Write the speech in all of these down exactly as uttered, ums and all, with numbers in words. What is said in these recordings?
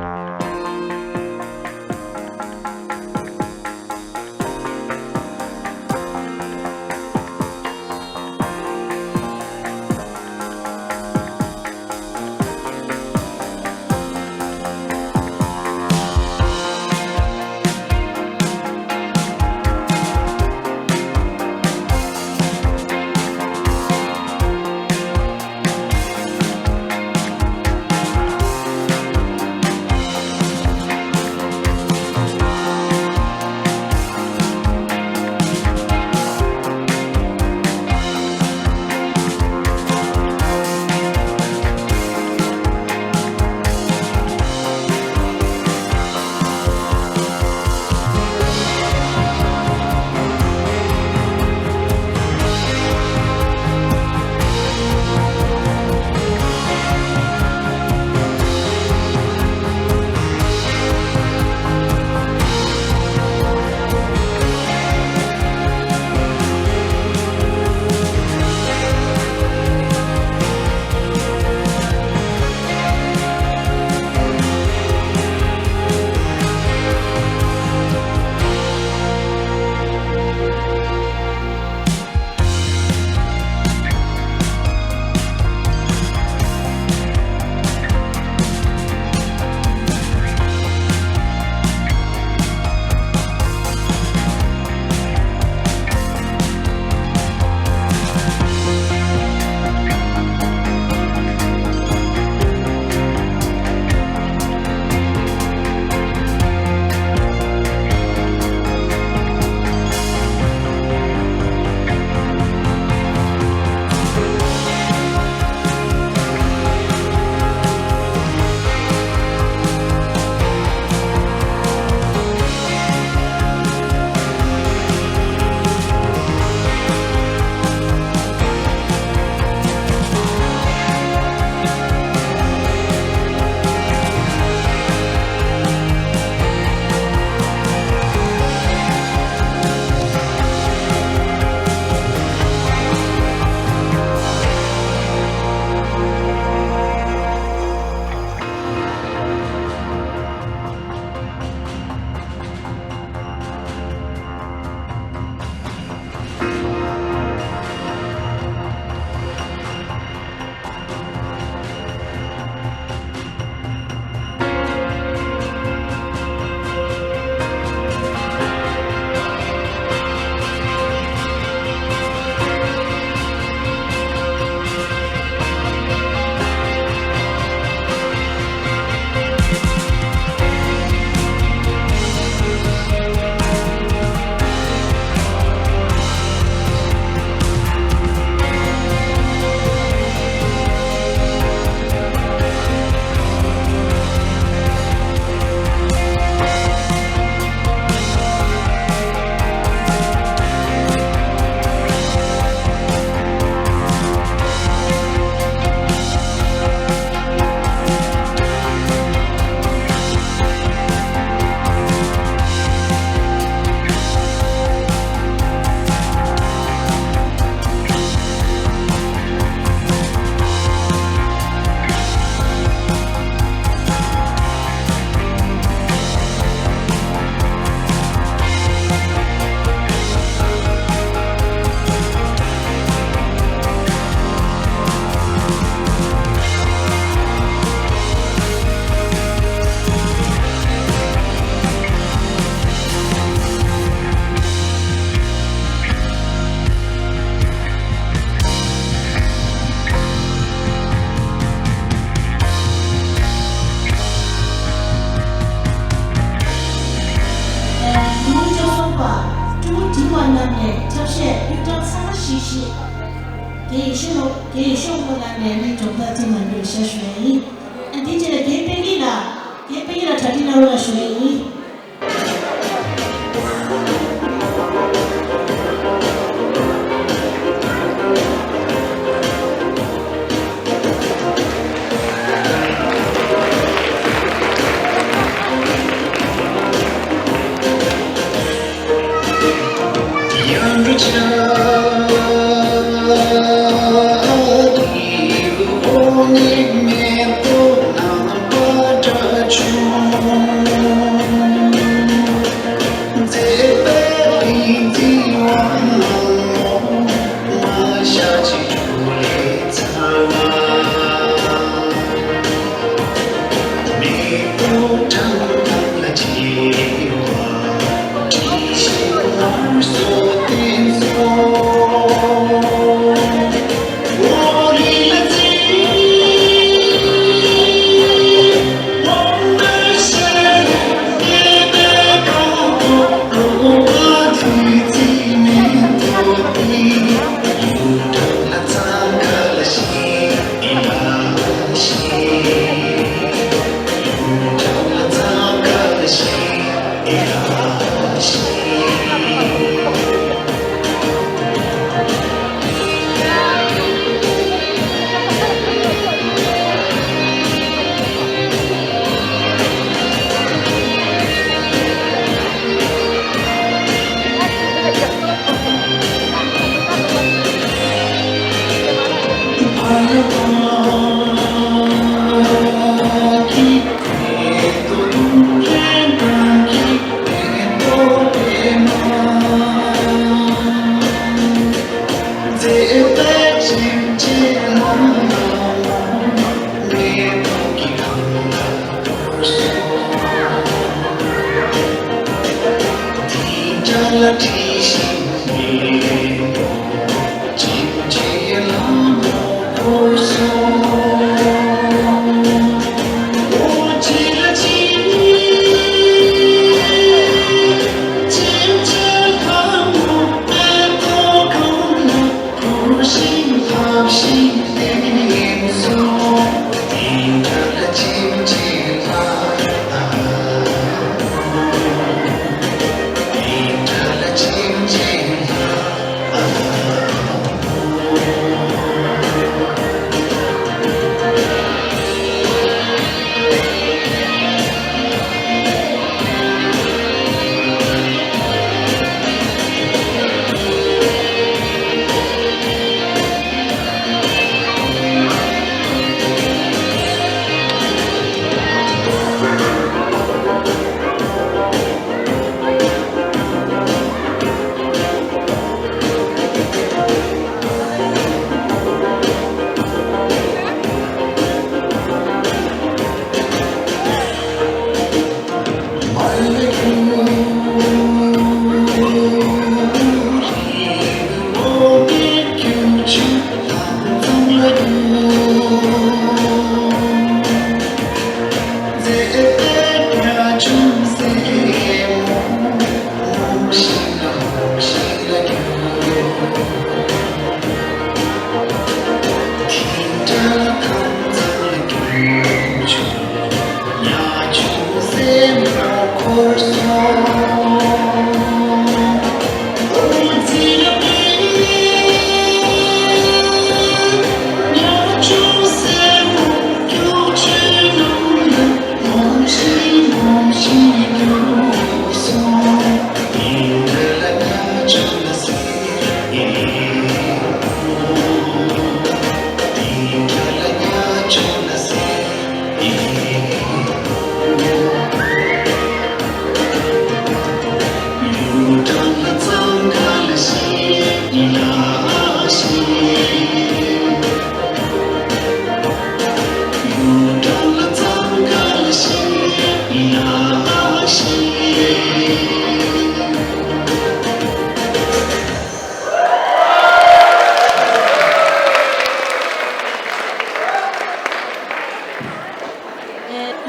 ཐུན་མོང་སྤྱི་ཚོགས་པ། ཀྲུའུ་ཀྲིང་བ་རྣམས་ནས་ཆབ་གཞས་སྤུས་དག་ཚང་མ་ཞིག་ཞིག་རྒན་ཡེ་ཤེས་ལགས། རྒན་ཡེ་ཤེས་ལགས་རྣམས་ནས་ནི་སྒྲོག་ཐག་ཐིམ་ལ་འགྲོ་ཤ་ཞུ་ཡ་ཡིན། ཨ་འདི་རྗེས་ལ་རྒན་དཔལ་སྐྱིད་ལགས། རྒན་དཔལ་སྐྱིད་ལགས་གྲ་སྒྲིག་གནང་རོགས་ལ་ཞུ་ཡ་ཡིན།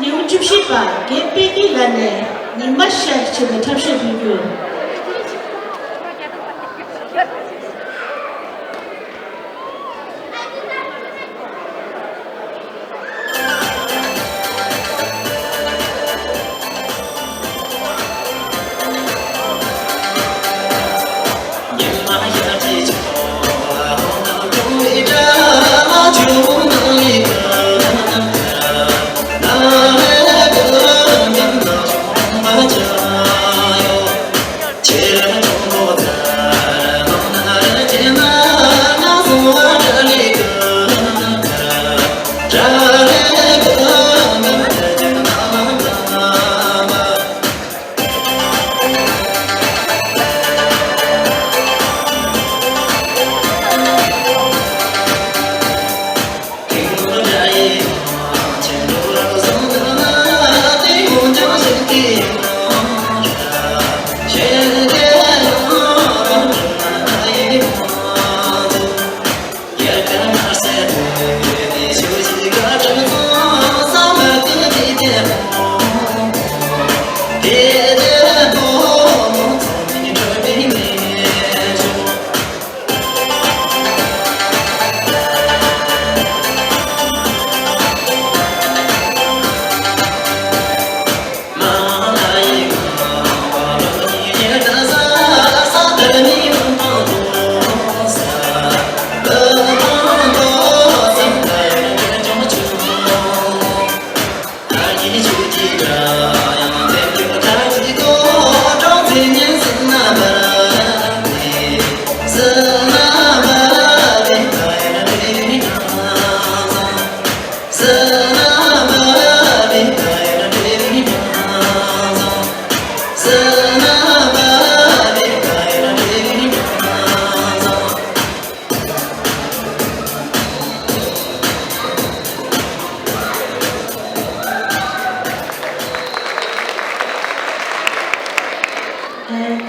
ལེའུ་བཅུ་བཞི་པ་རྒན་པད་སྐྱིད་ལགས་ནས་ཉི་མ་ཤར་ཞེས་པའི་འཁྲབ་གཞས་འབུལ་རྒྱུ།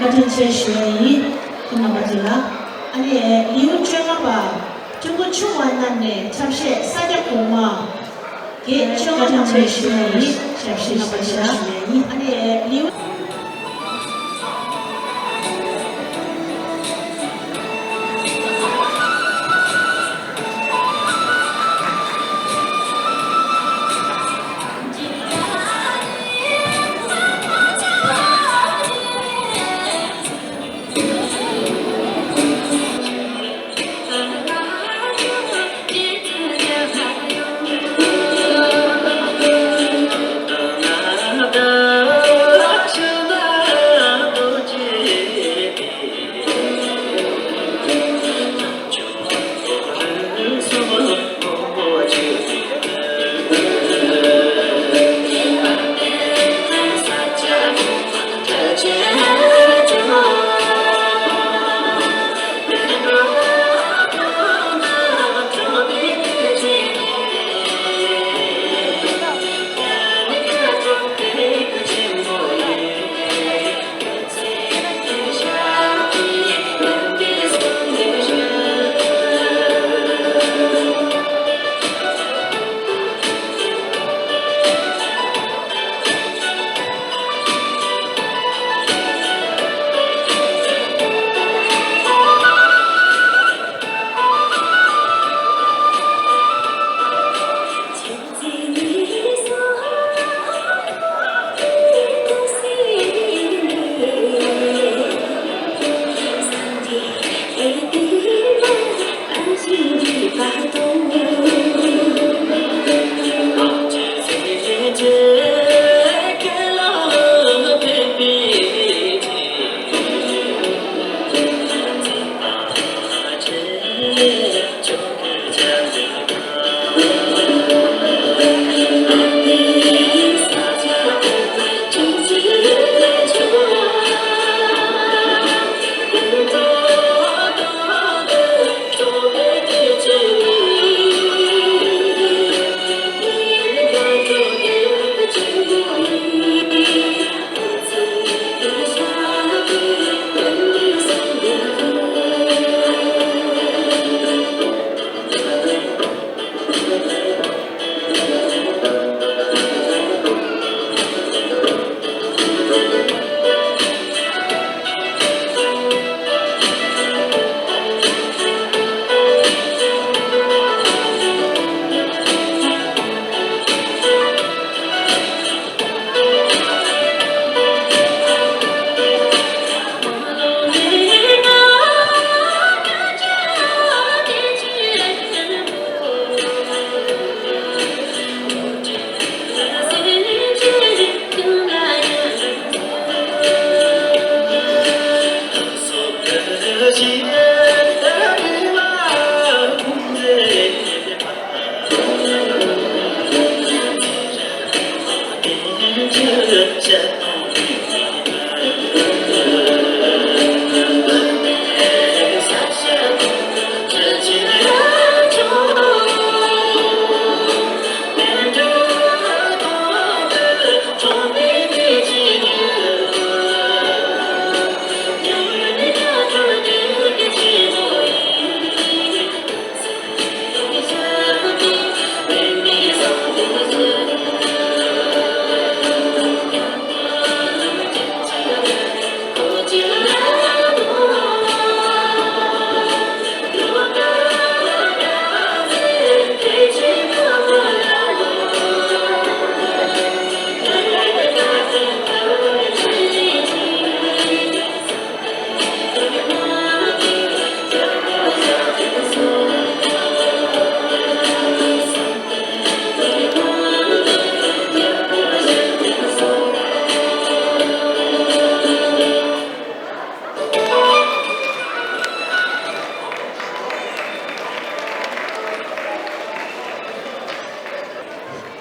བཀའ་དྲིན་ཆེ་ཞུ་ཡ་ཡིན། ཁྱེད་རྣམ་པ་ཚོ་ལ། ཨ་ནི་ལེའུ་བཅོ་ལྔ་པ། ཕྲུ་གུ་ཆུང་བ་རྣམས་ནས་འཁྲབ་གཞས་ས་སྐྱ་གོང་མ། དེ་ཆོས་སྒར་ནང་བཞུགས་པའི་ཞབས་ཕྱི་ཞུ་ཡ་ཡིན། ཞབས་ཕྱི་ཞུ་ཡ་ཡིན། ཨ་ནི་ལེའུ།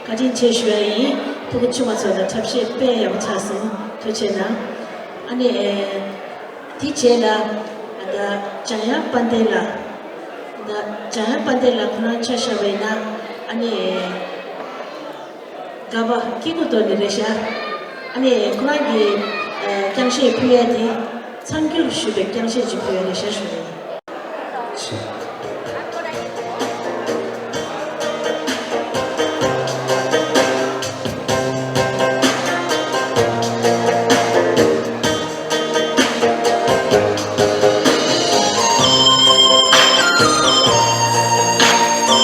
བཀའ་དྲིན་ཆེ་ཞུ་ཡ་ཡིན། ཕྲུ་གུ་ཆུང་བ་ཚོ་ལ་འཁྲབ་གཞས་དཔེ་ཡག་པོ་ཆགས་སོང་། ཐུགས་རྗེ་ཆེ་གནང་། ཨ་ནི་ཨེ། དེ་རྗེས་ལ་ད་འཇམ་དབྱངས་དཔལ་ལྡན་ལགས། ད་འཇམ་དབྱངས་དཔལ་ལྡན་ལགས་ཁོ་རང་ཆ་བཞག་པ་ཡིན་ན་ཨ་ནི་ཨེ། དགའ་བ་སྐྱེ་དགུ་ཐོག་ནས་རེད་ཤག་ཨ་ནི་ཁོ་རང་གི་ཨེ། རྐྱང་གཞས་ཕུལ་ཡ་དེ་མཚམས་སྦྱོར་ཞུས་པའི་རྐྱང་གཞས་ཅིག་ཕུལ་ཡ་རེད་ཤག་ཞུ་ཡ་ཡིན། ཚང་མ་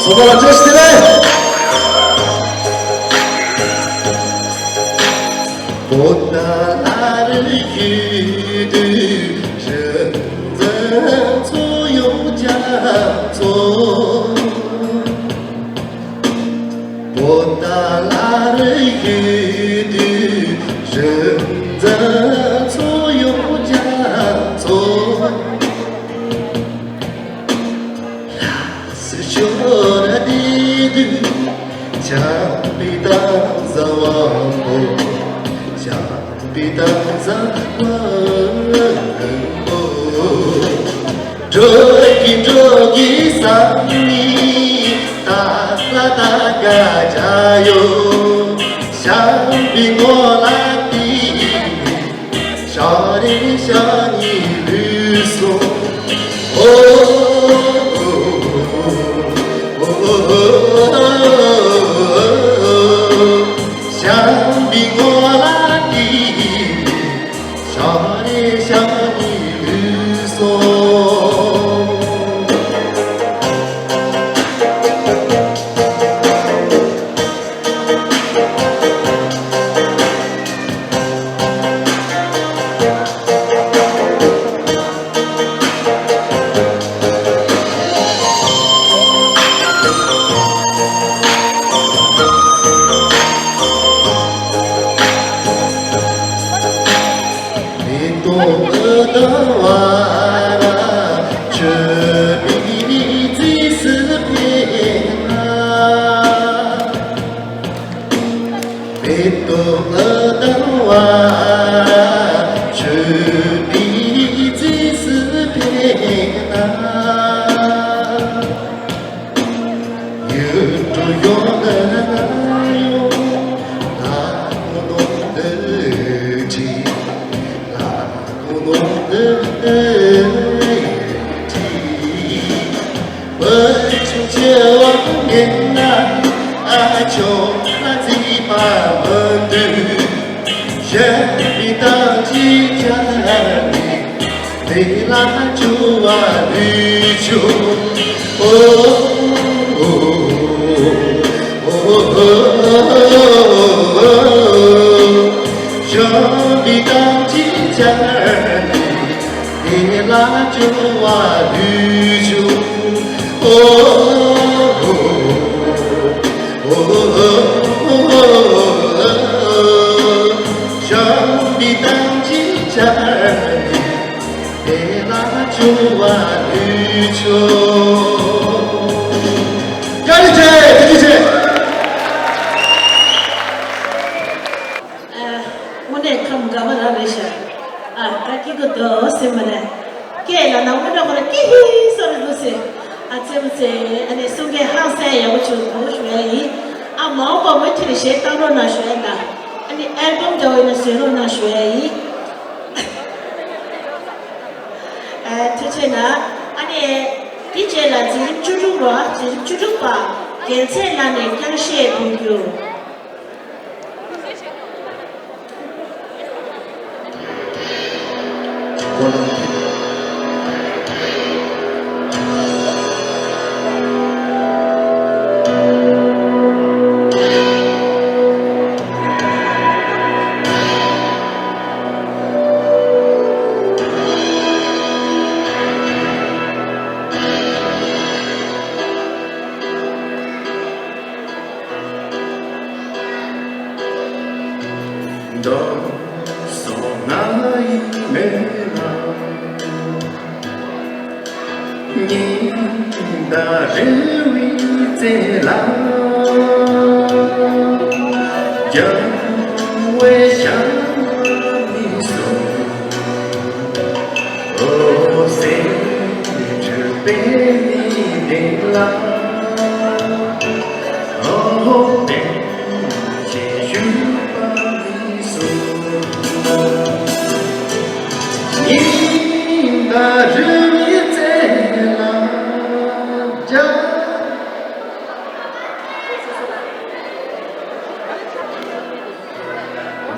ལ་བཀྲ་ཤིས་བདེ་ལེགས། བཀའ་དྲིན་ཆེ། ཐུགས་རྗེ་ཆེ། ཨ། དངོས་གནས་ཁམས་དགའ་པོ་རང་རེད་ཤག་ཨ། ད་སྐྱིད་པོ་འདུག་ཟེར་མ་རེད། སྐད་ལ་ནང་མི་འདྲ་པོ་ལ་ཀི་ཧི་ཧི་བཟོ་རེད་འདུག་ཟེར། ཨ་ཙེ་མོ་ཙེ། ཨ་ནི་གསུང་སྐད་ཧང་སང་ཡག་པོ་བྱུང་འདུག་ཞུ་ཡ་ཡིན། ཨ་མ་འོངས་པ་མུ་མཐུད་ནས་གཞས་བཏང་རོགས་གནང་ཞུ་ཡ་དང་། ཨ་ནི་ཨལ་བམ་འདྲ་བོ་ཡིན་ན་བཟོས་རོགས་གནང་ཞུ་ཡ་ཡིན། ཨ། ཐུགས་རྗེ་གནང་། ཨ་ནི་དེ་རྗེས་ལ་འཛིན་རིམ་བཅུ་དྲུག་རོ། འཛིན་རིམ་བཅུ་དྲུག་པ་རྒྱལ་མཚན་ལགས་ནས་རྐྱང་གཞས་འབུལ་རྒྱུ། རྒྱལ་བའི་ཞབས་ནས་སོ། འོ་སེམས་འཁྲུལ་པའི་མི་དེ་ལ། འོ་བདེན་ཞེས་ཞུས་པ་ནས་སོ། ཉི་ཟླ་རེ་རེ་རྩེ་ལ་བརྒྱབ།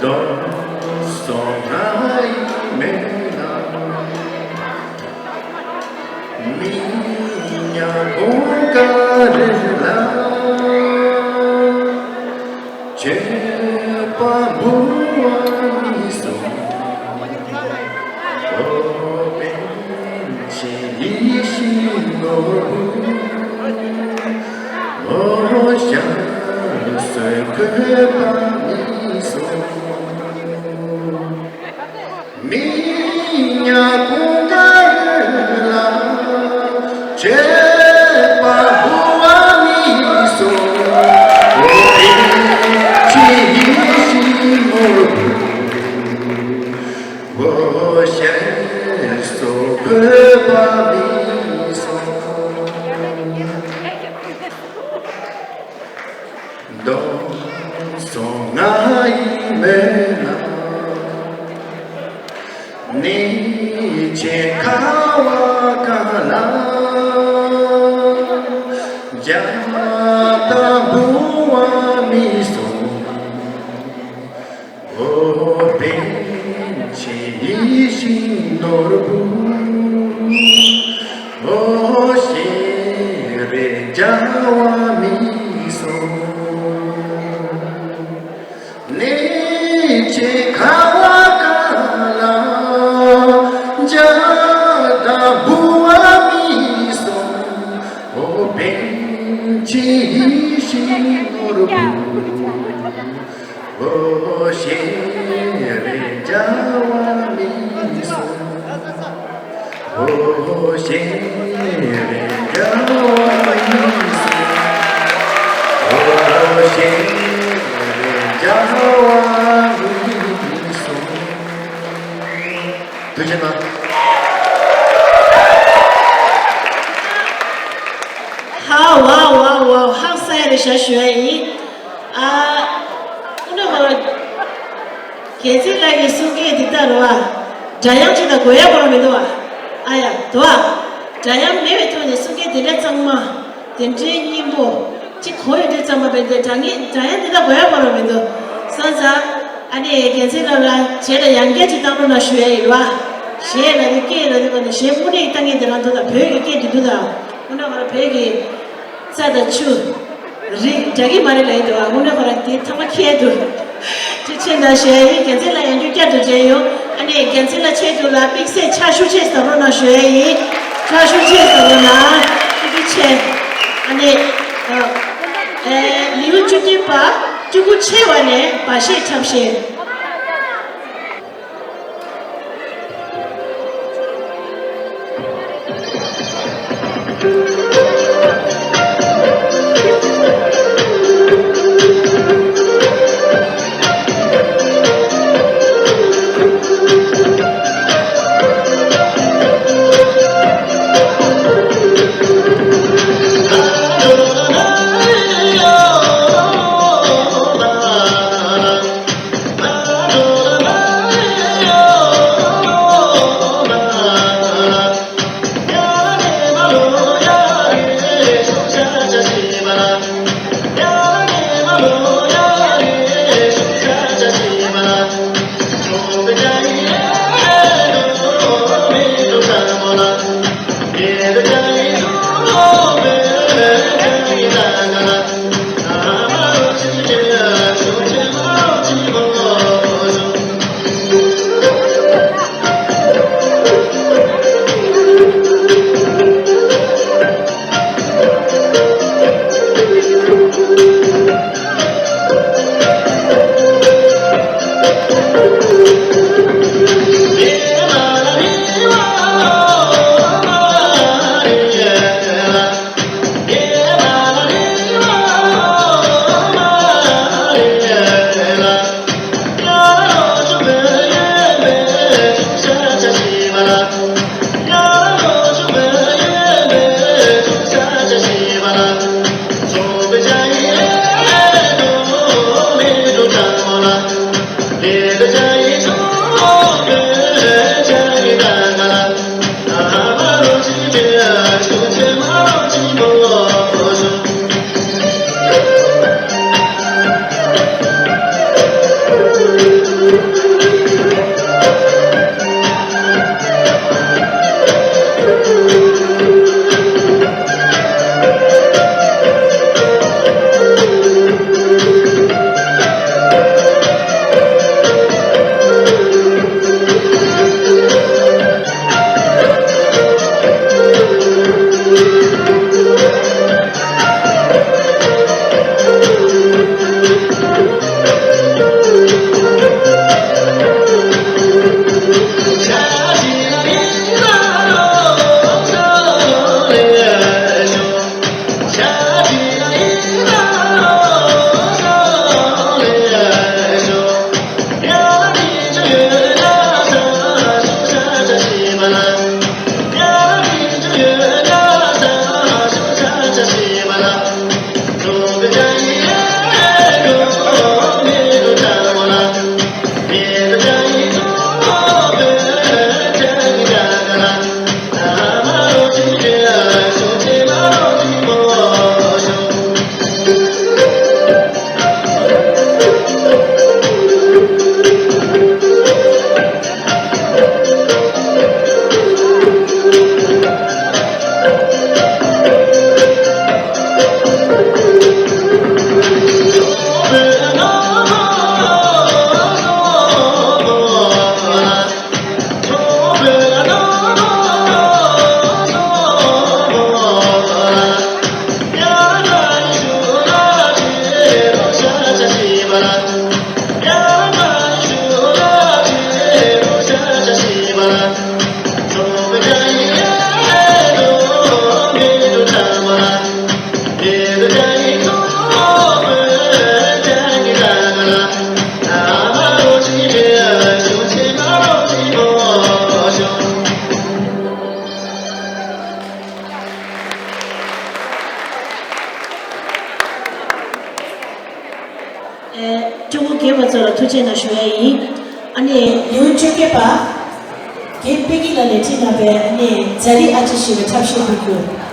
འདོད་སོང་ང་ཡི་མེད་ན། མི་ཉག་གུང་དཀར་རེ་ལ། སྤྱོད་པ་འབུལ་བ་ནས་སོ། འོ་པཎ་ཆེན་ཡིད་བཞིན་ནོར་བུ། འོ་ཞབས་སོར་འཁོད་པ་ནས་སོ། མི་ཉག་གུང་དཀར་ལ་སྤྱོད་པ་འབུལ་བ་ནས་སོ། འོ་པཎ་ཆེན་ཡིད་བཞིན་ནོར་བུ། འོ་ཞབས་སོར་འཁོད་པ་ནས་སོ། འདོད་སོང་ང་ཡི་མེད་ན། གནས་ཆེན་ཁ་བ་གངས་ལ། རྒྱ་སྟག་འབུལ་བ་ནས་སོ། འོ་པཎ་ཆེན་ཡིད་བཞིན་ནོར་བུ། འོ་ཞལ་རས་རྒྱ་བ་ནས་སོ། གནས་ཆེན་ཁ་བ་གངས་ལ། རྒྱ་སྟག་འབུལ་བ་ནས་སོ། འོ་པཎ་ཆེན་ཡིད་བཞིན་ནོར་བུ། འོ་ཞལ་རས་རྒྱ་བ་ནས་སོ། འོ་ཞལ་རས་རྒྱ་བ་ནས་སོ། འོ་ཞལ་རས་རྒྱ་བ་ནས་སོ། ཐུགས་རྗེ་གནང་། ཧ་ཝ་ཝ་ཝ། ཧང་སང་རེད་ཤག་ཞུ་ཡ་ཡིན། ཨ། ཀུན་ཏུ་མ་ར། རྒྱལ་མཚན་ལགས་ཀྱི་གསུང་སྐད་འདི་ལྟར་བ། སྒྲ་དབྱངས་ཅིག་དང་གོ་ཡ་བོར་མི་འདུག་བ། ཨ་ཡ་དོ་བ། སྒྲ་དབྱངས་མེད་པའི་ཐོག་ནས་གསུང་སྐད་དེ་འདྲ་གཙང་མ། དེ་འདྲའི་སྙན་པོ། ཅིག་གོ་ཡོང་དུས་ཙམ་པ་བས་དེ་སྒྲ་ངན་སྒྲ་དབྱངས་དེ་འདྲ་གོ་ཡ་བོར་མི་འདུག་སོང་ཙང་། ཨ་ནི་རྒྱལ་མཚན་ལགས་ལ་བྱས་ན་ཡང་སྐད་ཅིག་བཏང་རོགས་གནང་ཞུ་ཡ་ཡིན་བ། གཞས་ལ་དེ་སྐད་ལ་དེ་བ་ནི་གཞས་དངོས་གནས་ཀྱི་ལྟ་མཁན་དེ་རང་འདུག་ད་བོད་ཀྱི་སྐད་དེ་འདུག་ད། དངོས་གནས་ང་རང་བོད་ཀྱི་རྩྭ་དང་ཆུ། རི་འདྲ་གི་མ་རེད་ལབ་ཡོད་དོ། དངོས་གནས་ཁོ་རང་དེ་ཐ་མ་ཁྱེད་དུ། ཐུགས་རྗེ་གནང་ཞུ་ཡ་ཡིན། རྒྱལ་མཚན་ལགས་ཡང་བསྐྱར་བསྐྱར་དུ་མཇལ་ཡོང་། ཨ་ནི་རྒྱལ་མཚན་ལགས་ཆེད་དུ་ལ་དམིགས་བསལ་ཕྱག་ཤུགས་ཆེ་ཟབ་རོགས་གནང་ཞུ་ཡ་ཡིན། ཕྱག་ཤུགས་ཆེ་ཟབ་རོགས་གནང་། ཐུགས་རྗེ་ཆེ། ཨ་ནི། ཨ། ཨེ། ལེའུ་བཅུ་བདུན་པ། སྤྲུལ་སྐུ་ཆེ་བ་ནས་སྦ་བཞེད་འཁྲབ་བཞེད། ཨེ། སྤྲུལ་སྐུ་རྒན་པ་ཚོ་ལ་ཐུགས་རྗེ་གནང་ཞུ་ཡ་ཡིན། ཨ་ནི། ལེའུ་བཅོ་བརྒྱད་པ། རྒན་པད་སྐྱིད་ལགས་ལས་ཁྲིད་གནང་བའི་ཨ་ནི་ཛ་རི་ཨ་ཅེ་ཞེས་པའི་འཁྲབ་གཞས་ཕུལ་རྒྱུ།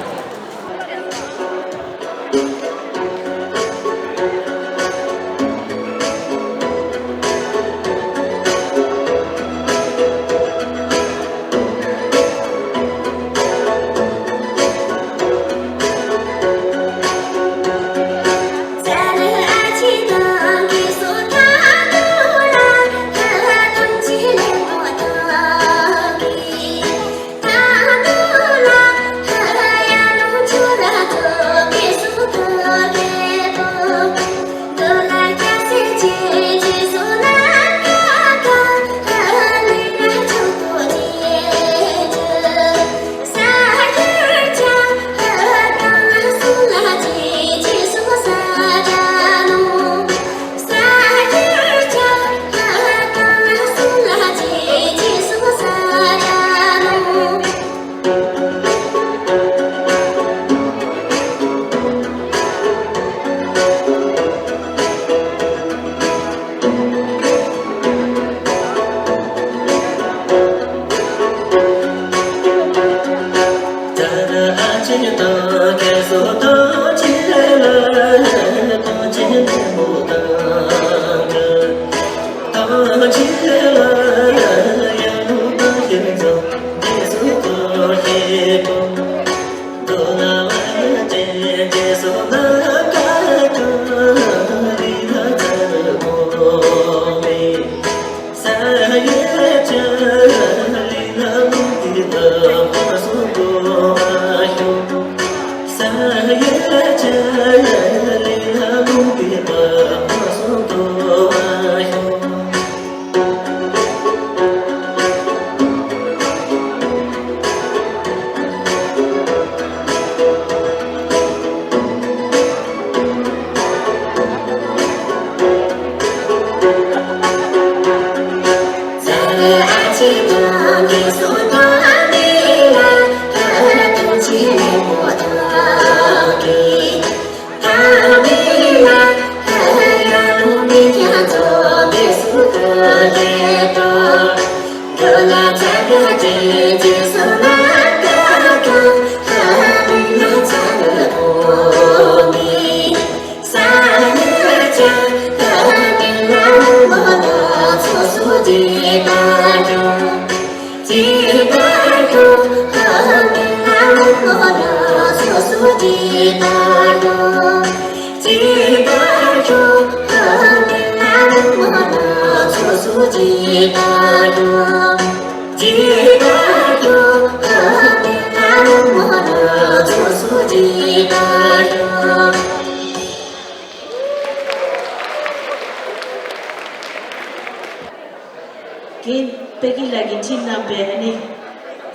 རྒན་པད་སྐྱིད་ལགས་ཀྱིས་ཁྲིད་གནང་པའི་ཨ་ནི་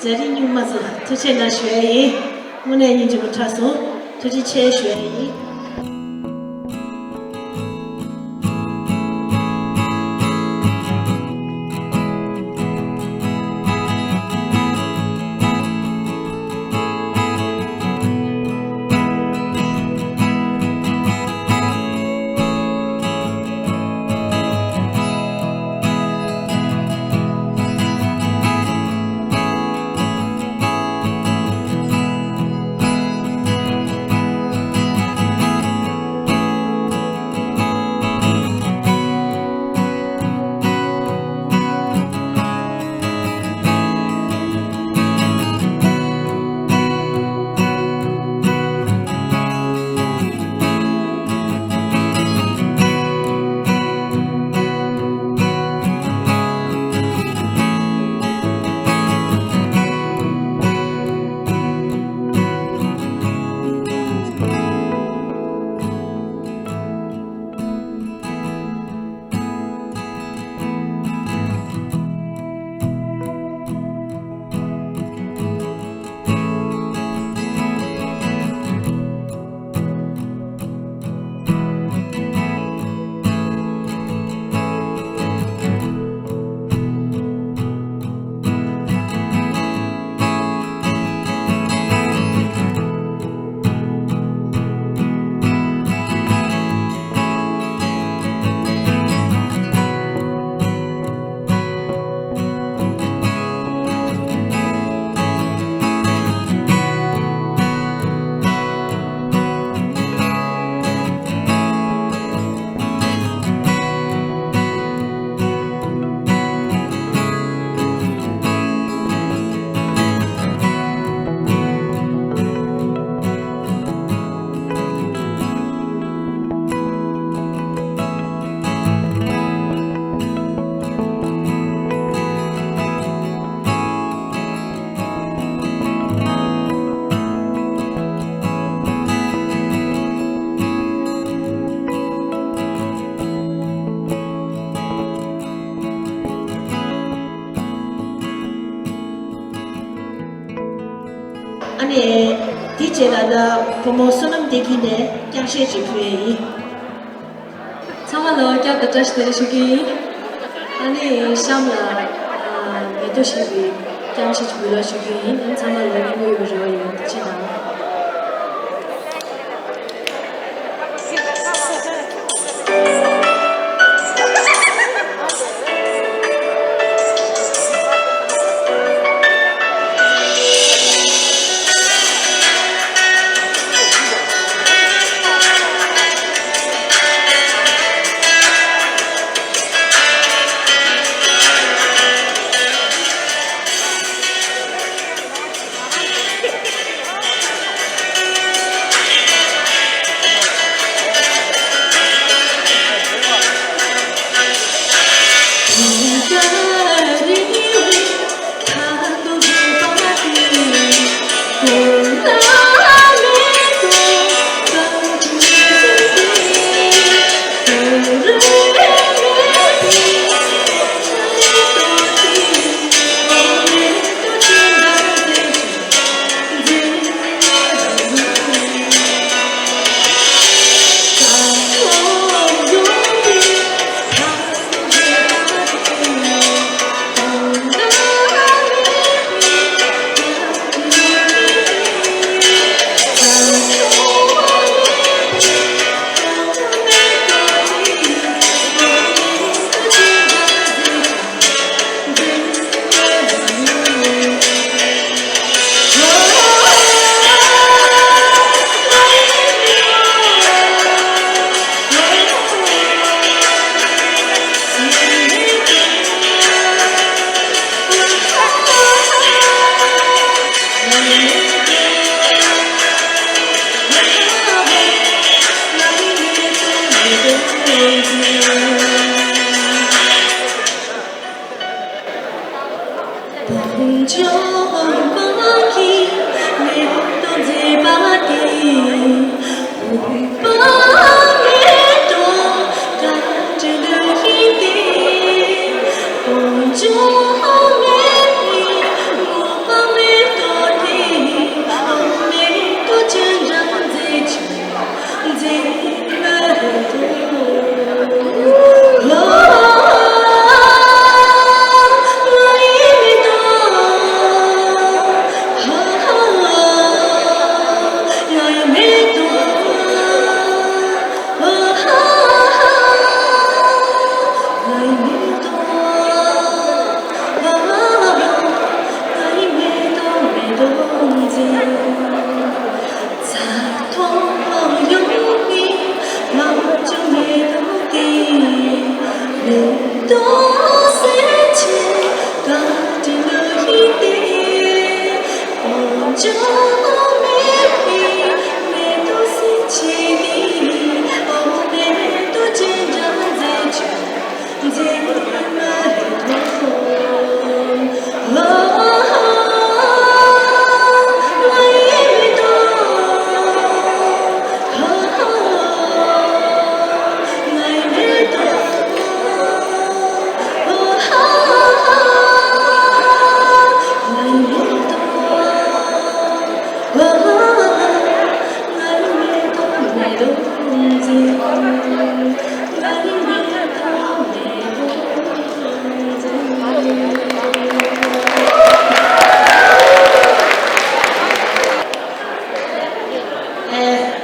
ཛ་རི་རྙིང་མ་ཚོ་ཐུགས་རྗེ་གནང་ཞུ་ཡ་ཡིན། དངོས་གནས་སྙིང་རྗེ་པོ་དྲགས་སོང་། ཐུགས་རྗེ་ཆེ་ཞུ་ཡ་ཡིན། དེའི་རྗེས་ལ་ད་བུ་མོ་བསོད་ནམས་བདེ་སྐྱིད་ནས་རྐྱང་གཞས་ཅིག་ཕུལ་ཡས་ཡིན། ཚང་མ་ལ་སྐྱབས་དང་བཀྲ་ཤིས་བདེ་ལེགས་ཞུ་གི་ཡིན། ཨ་ནི་གཤམ་ལ་ཨ་མེ་ཏོག་བཞད་པའི་རྐྱང་གཞས་ཅིག་འབུལ་ལག་ཞུ་གི་ཡིན། ཨ་ནི་ཚང་མ་ལ་སྙིང་པོ་ཡོད་པའི་རེ་བ་ཡོད། ཐུགས་རྗེ་གནང་།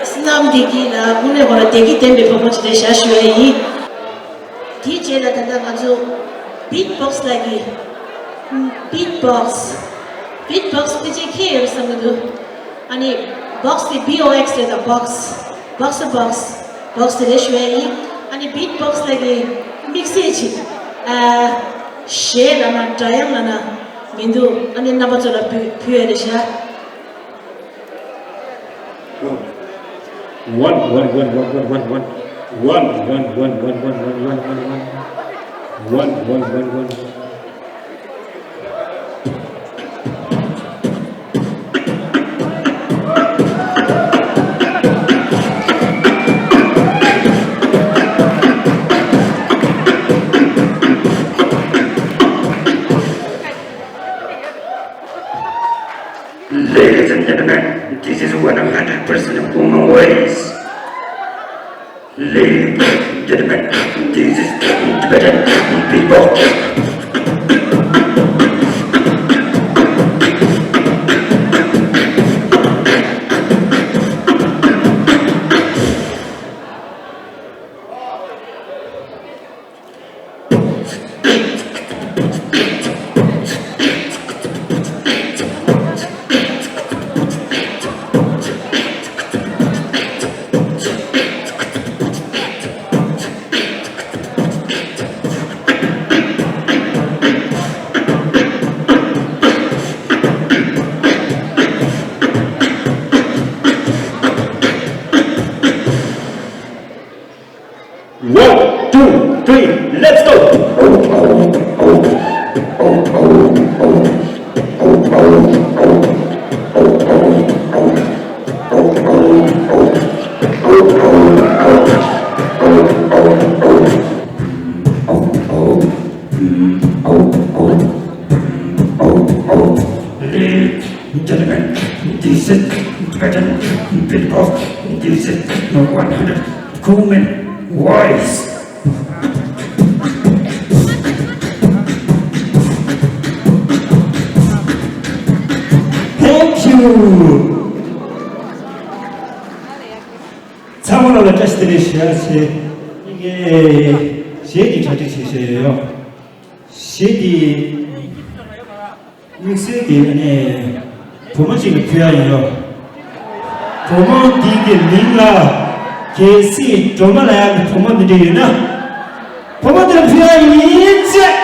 བསོད་ནམས་བདེ་སྐྱིད་ལ་དངོས་གནས་ཁོ་ལ་བདེ་སྐྱིད་ལྡན་པའི་བུ་མོ་ཅིག་རེད་ཤག་ཞུ་ཡ་ཡིན། དེའི་རྗེས་ལ་ད་ལྟ་ང་ཚོ་བིཊ་བོག་སི་ལབ་ཀྱི། བིཊ་བོག་སི། བིཊ་བོག་སི་ཕལ་ཆེར་མཁྱེན་ཡོད་བསམ་གྱི་འདུག་ཨ་ནི་བོག་སི་དེ་བི་ཨོ་ཨེག་སི་རེད། ད་བོག་སི། བོག་སི་བོག་སི། བོག་སི་དེ་རེད་ཞུ་ཡ་ཡིན། ཨ་ནི་བིཊ་བོག་སི་ལབ་ཀྱི་དམིགས་བསལ་ཅིག་ཨ། གཞས་ལབ་ན་སྒྲ་དབྱངས་ལབ་ན་མི་འདུག་ཨ་ནི་རྣམ་པ་ཚོ་ལ་ཕུལ་ཕུལ་ཡ་རེད་ཤག One, one, one, one, one, one, one. One, one, one, one, one, one, one, one, one. One, one, one, one. Ladies and gentlemen, One, two, three, let's go! Gentlemen, this is President Big Boss, this is one hundred Coleman Voice. Thank you. ཚང་མ་ལ་བཀྲ་ཤིས་བདེ་ལེགས་ཞུ་ཡ་ཆེ། ངེད་ཀྱིས་གཞས་ཀྱི་གྲ་སྒྲིག་བྱེད་བཞིན་ཡོད། གཞས་འདི་དམིགས་བསལ་གྱི་ཨ་ནི་བུ་མོ་གཅིག་ལ་ཕུལ་ཡ་ཡིན་ཡོད། བུ་མོ་འདི་གི་མིང་ལ་གལ་སྲིད་སྒྲོལ་མ་ལབ་ཡག་གི་བུ་མོ་འདི་འདྲ་ཡོད་ན། བུ་མོ་དེར་ཕུལ་ཡ་ཡིན་ཅེས།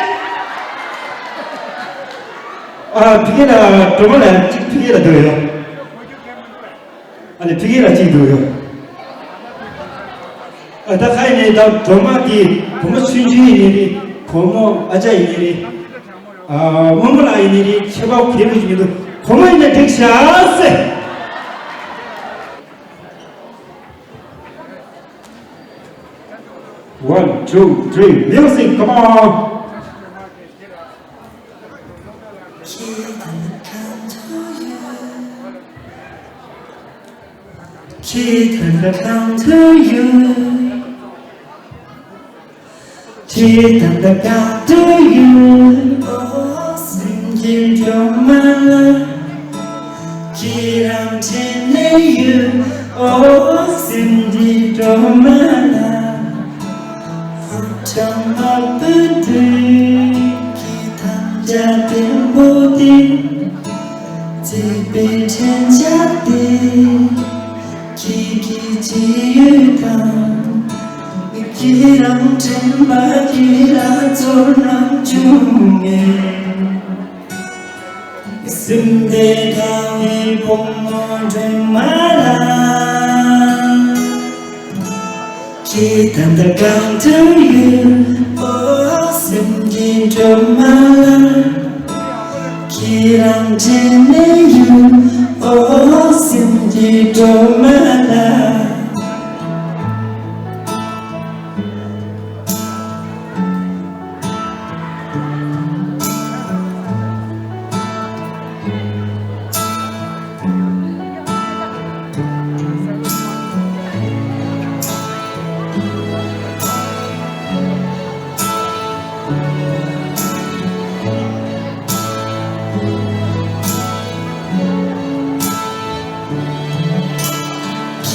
ཨ་ཕ་གི་ལ་སྒྲོལ་མ་ལབ་ཡག་གཅིག་ཕ་གི་ལ་འདུག་ཡོད། ཨ་ནི་ཕ་གི་ལ་གཅིག་འདུག་ཡོད། ཨ་ད་ཁ་ཡིན་ནའི་ད་སྒྲོལ་མ་དེ་བུ་མོ་ཆུང་ཆུང་ཡིན་ནའི་རེད། བུ་མོ་ཨ་ཅག་ཡིན་ནའི་རེད། ཨ་སྔོན་པོ་ལགས་ཡིན་ནའི་རེད། ཁྱད་པར་གལ་པོ་ཞིག་མི་འདུག་བུ་མོ་ཡིན་ན་འགྲིག་ཤག་ཟེར། One, two, three, music, come on! Keep on the count to you. Keep on the count to you. ཁྱེད་དང་ད་ག་དུས་ཡོད། ཨོ་སེམས་ཀྱི་སྒྲོལ་མ་ལ། ཁྱེད་རང་དྲན་ནས་ཡོད། ཨོ་སེམས་ཀྱི་སྒྲོལ་མ་ལ། ཕུར་ཁྲག་དམར་པོའི་དུས་ཀྱི་དམ་བཅའ་བརྟན་པོ་དེ། བརྩེ་བའི་དྲན་བྱ་དེ། ཁྱེད་ཀྱི་སྐྱེ་ཡུལ་དང་། ཁྱེད་རང་དྲན་པ་ཁྱེད་ལ་ཚོར་སྣང་བྱུང་ངེས། སེམས་དེ་དགའ་བའི་བུ་མོ་སྒྲོལ་མ་ལ། ཁྱེད་ད་ལྟ་གང་དུ་ཡོད། ཨོ་སེམས་ཀྱི་སྒྲོལ་མ་ལ། ཁྱེད་རང་དྲན་ནས་ཡོད། ཨོ་སེམས་ཀྱི་སྒྲོལ་མ་ལ།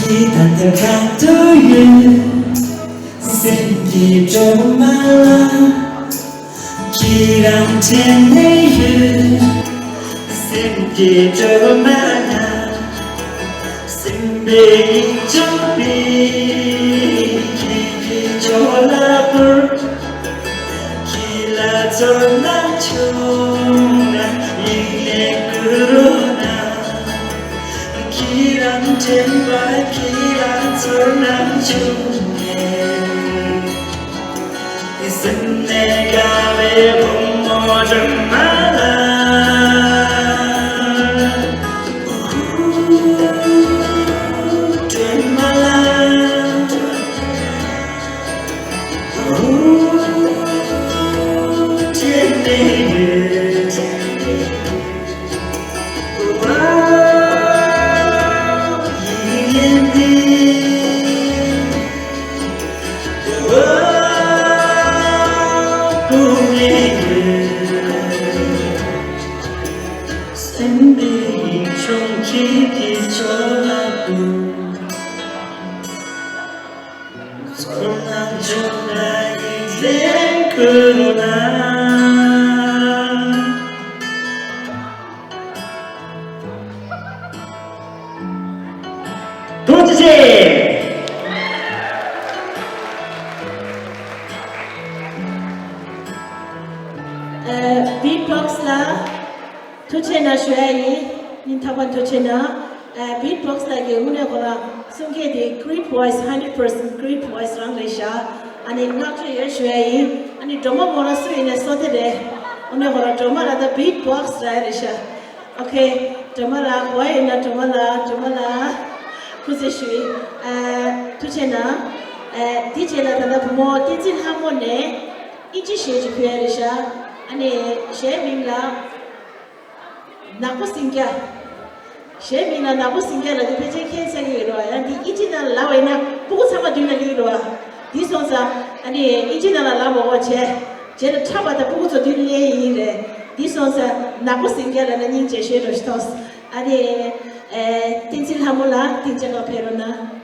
ཁྱེད་ད་ལྟ་གང་དུ་ཡོད། སེམས་ཀྱི་སྒྲོལ་མ་ལ། ཁྱེད་རང་དྲན་ནས་ཡོད། སེམས་ཀྱི་སྒྲོལ་མ་ལ། སེམས་པའི་ཡིད་འཇོག་པའི་ཁྱེད་ཀྱི་ཅོག་ལ་བོར། ཁྱེད་ལ་ཚོར་སྣང་བྱུང་ན་ཡིད་ནས་བསྐུལ་རོགས་གནང་། ཁྱེད་རང་དྲན་པ་ཁྱེད་རང་ཚོར་སྣང་བྱུང་ནས། སེམས་ནས་དགའ་བའི་བུ་མོ་སྒྲོལ་མ་ལ། སྒྲོལ་མ་ལ། དྲན་ནས་ཡོད། ཐུགས་རྗེ་ཆེ། ཨ། བིཊ་བོག་སི་ལ་ཐུགས་རྗེ་ཆེ་གནང་ཞུ་ཡ་ཡིན། སྙིང་ཐག་པ་ཐུགས་རྗེ་ཆེ་གནང་། ཨ། བིཊ་བོག་སི་ལ་གི་དངོས་གནས་ཁོ་རང་གསུང་སྐད་དེ་ཀྲིཊ་བོའི་སི་ཧན་ཌེ་རེཌ་པར་སེན་ཊི་ཀྲིཊ་བོའི་སི་རང་རེད་ཤག་ཨ་ནི་བསྔགས་བརྗོད་ཡོད་ཞུ་ཡ་ཡིན། ཨ་ནི་སྒྲོལ་མ་མོ་རང་སུ་ཡིན་ནའི་བསོད་བདེ་རེད། དངོས་གནས་ཁོ་རང་སྒྲོལ་མ་ལ་ད་བིཊ་བོག་སི་རག་ཡ་རེད་ཤག་ཨོ་ཁེ། སྒྲོལ་མ་ལགས་ག་པར་ཡོད་ན། སྒྲོལ་མ་ལགས། སྒྲོལ་མ་ལགས། སྐུ་རྩེད་ཞུ། ཨ། ཐུགས་རྗེ་གནང་། ཨ། དེ་རྗེས་ལ་ད་ལྟ་བུ་མོ་བསྟན་འཛིན་ལྷ་མོ་ནས་ཨིན་ཇི་གཞས་ཅིག་ཕུལ་ཡ་རེད་ཤག་ཨ་ནི་གཞས་མིང་ལ་ནག་པོ་སེང་སྐྱ། གཞས་མིང་ལ་ནག་པོ་སེང་སྐྱ་ལབ་དུས་ཕལ་ཆེར་ཁྱེད་ཚོས་ཤེས་ཀྱི་ཡོད་རེད་བ། ཡང་འདི་ཨིན་ཇི་ནང་ལ་ལབ་པ་ཡིན་ན་སྤུ་གུ་ཚང་མ་མདུན་ལ་སླེབས་ཀྱི་རེད་བ། འདི་སོང་ཙང་ཨ་ནི་ཨིན་ཇི་ནང་ལ་ལབ་མ་དགོས་བྱས། རྗེས་ལ་འཁྲབ་པ་དང་སྤུ་གུ་ཚོ་མདུན་སླེབས་ཡིན་རེད། འདི་སོང་ཙང་ནག་པོ་སེང་སྐྱ་ལབ་ན་སྙིང་རྗེ་ཤོས་འདྲ་ཞིག་མཐོང་སོང་། ཨ་ནི། ཨེ། བསྟན་འཛིན་ལྷ་མོ་ལགས་སྟེང་ཆ་ཁ་ཕེབས་རོགས་གནང་།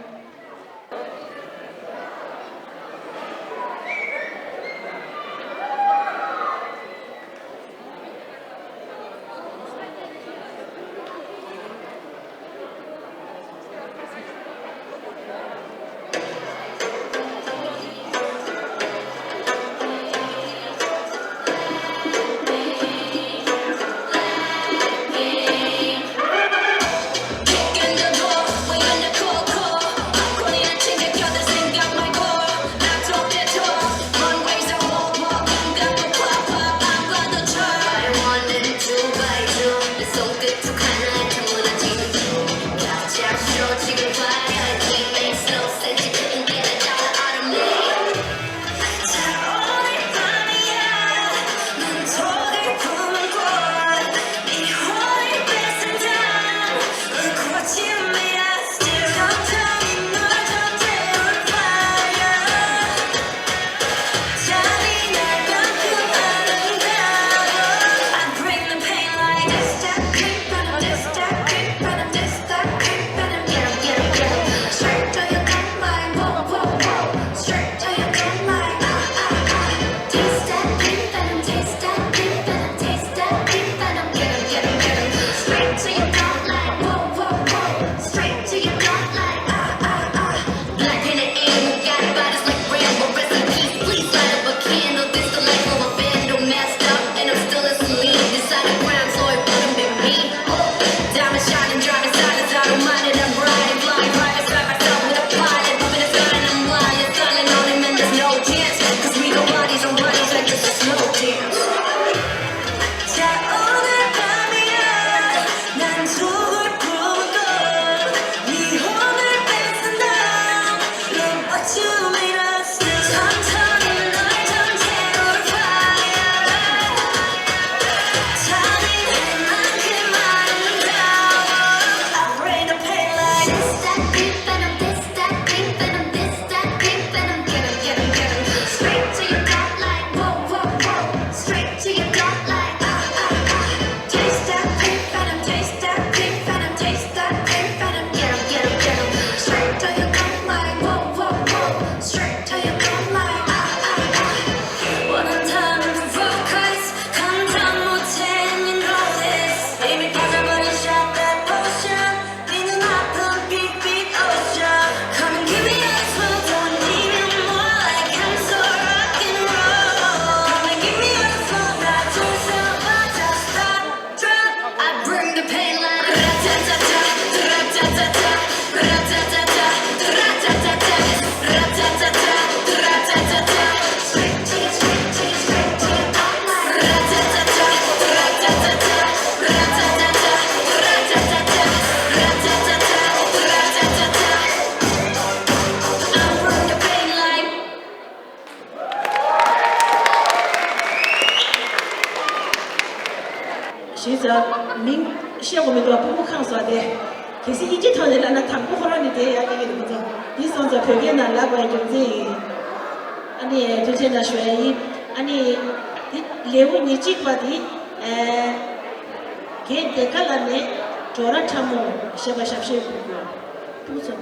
ཞུས་ཙང་མིང་བཤད་དགོས་མི་འདུག་སྤུ་གུ་ཁེངས་སོང་སྟེ། གལ་སྲིད་ཨིན་ཇི་ཐོག་ནས་ལབ་ན་དང་པོ་ཁོ་རང་ནས་བསྡད་ཡག་གི་ཡིན་འདུག་འདི་སོང་ཙང་བོད་སྐད་ནང་ལབ་པའི་རྒྱུ་མཚན་ཡིན། ཨ་ནི་ཐུགས་རྗེ་གནང་ཞུ་ཡ་ཡིན། ཨ་ནི་འདི་ལེའུ་ཉེར་གཅིག་པ་འདི་རྒན་བདེ་དགའ་ལགས་ནས་སྒྲོ་ར་ཁྲ་མོ་ཞེས་པ་ཞབས་ཞུ་ཞུ་གི་ཡོད། སྤུ་གུ་ཚོ།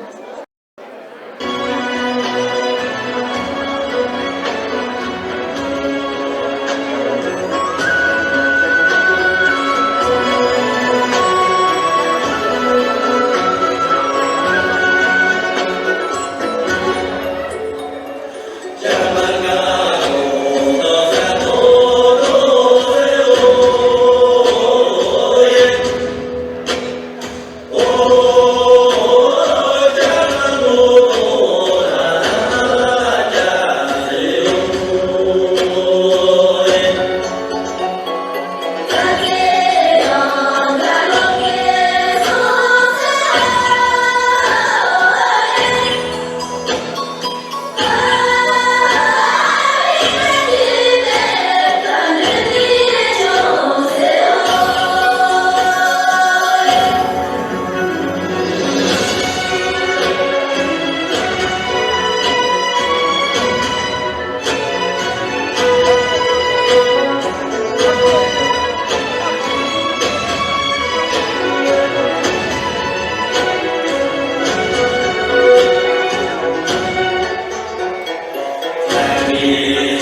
དངོས་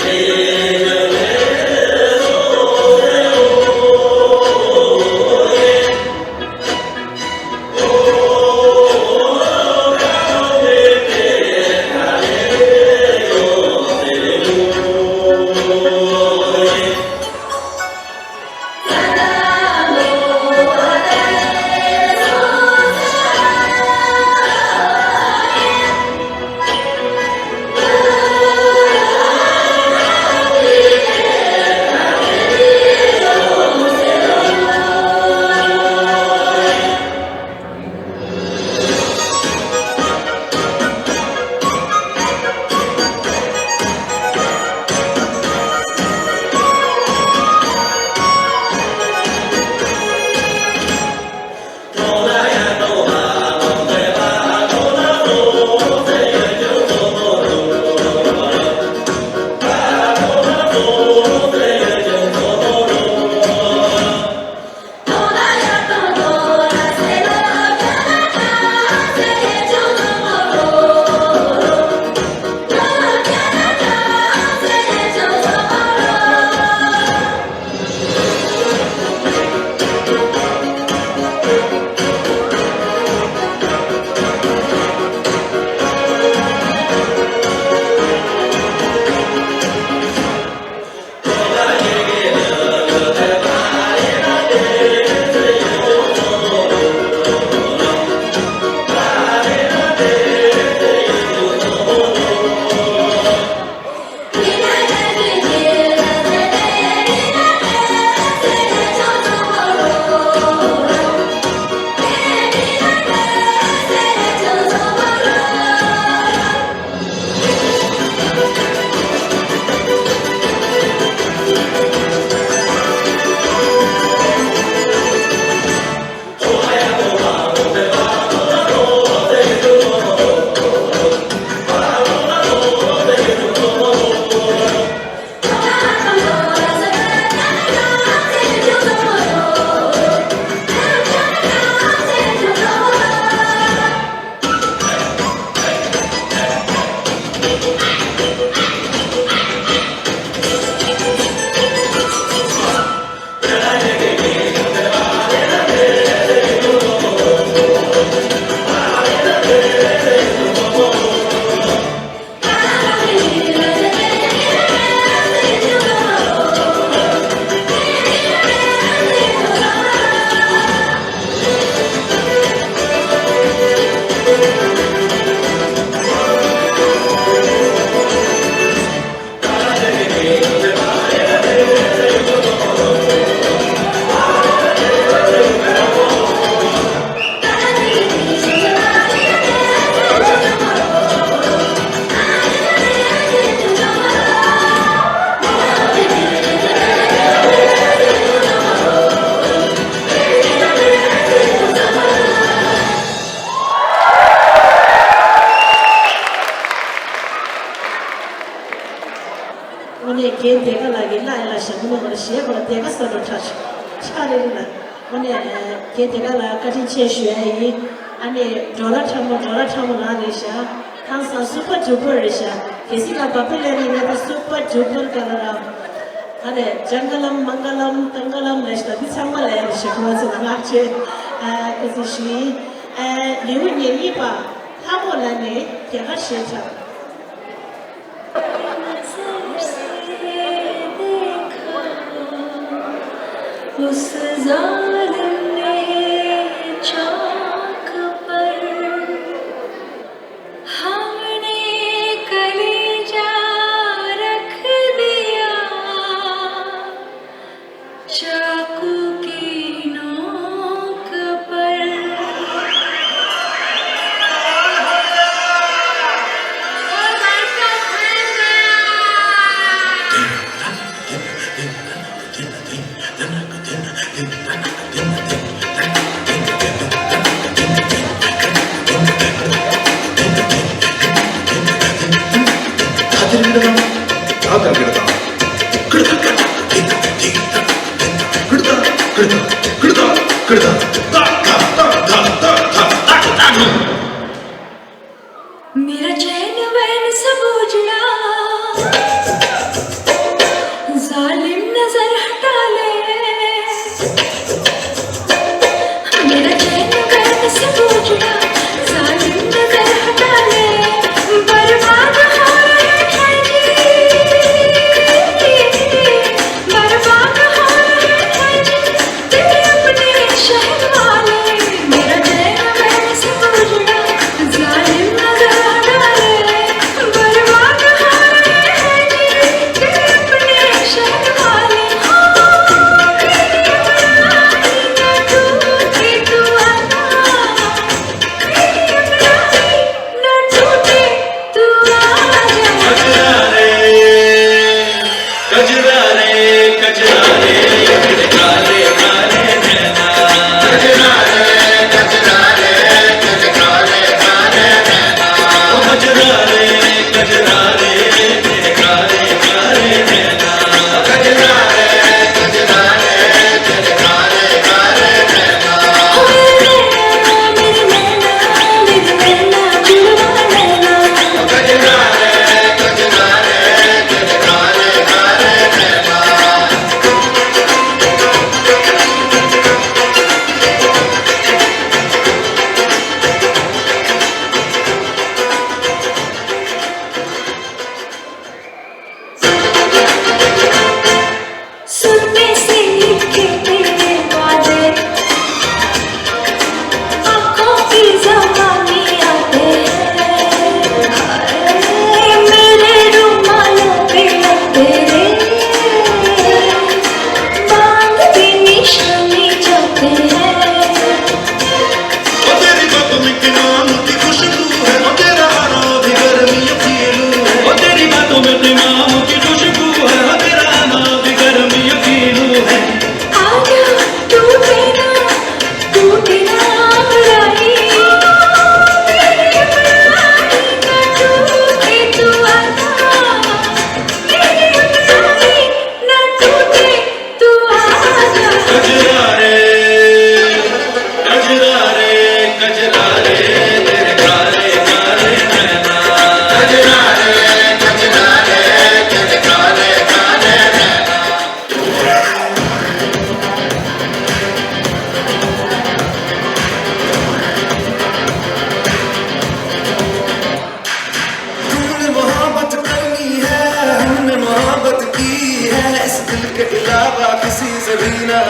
གནས་རྒན་བདེ་དགའ་ལགས་ཀྱི་བླ་ཡ་ལ་ཞང་མོ་ནས་ཞེས་པར་བདེ་དགའ་ས་རུ་ཁྲ་ཆག་རེ་རེ་ལ། དངོས་གནས་རྒན་བདེ་དགའ་ལགས་བཀའ་དྲིན་ཆེ་ཞུ་ཡ་ཡིན། ཨ་ནི་འགྲོ་ར་ཁྲ་མོ་འགྲོ་ར་ཁྲ་མོ་རང་རེད་ཤག་ཁང་སང་སུ་པར་ཌུ་པར་རེད་ཤག་གལ་སྲིད་ལ་བ་པི་ལེ་རི་ཡིན་ན་ད་སུ་པར་ཌུ་པར་ག་ལ་ར། ཨ་རེ་ཇང་ག་ལམ་མང་ག་ལམ་ཏང་ག་ལམ་རེད་ཤག་འདི་ཚང་མ་ལ་ཡ་རེད་ཤག་ཁོ་ཚོ་ལ་ངག་བཅད་ཨ་ཁོ་ཚོ་ཞུ་ཡིན། ཨ་ལེའུ་ཉེར་གཉིས་པ་ལྷ་མོ་ལ་ནི་རྒྱ་གར་ཞེས་གྲགས། उस जालिम ने चाक पर हमने कलेजा रख दिया। चाकू की नोक पर।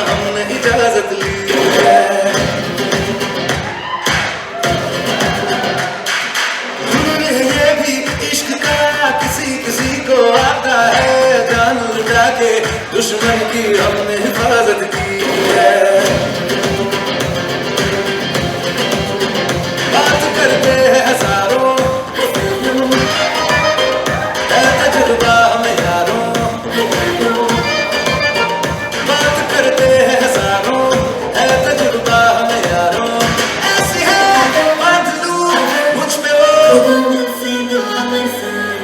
हमने इजाजत ली है। दुनिया ये भी इश्क का किसी किसी को आता है, जान लुटा के दुश्मन की हमने हिफाजत की है। बात करते हैं हजारों, है तजुर्बा हमें यारों। बात करते हैं हजारों, है तजुर्बा हमें यारों। ऐसी है बादलू मुझ पे वो,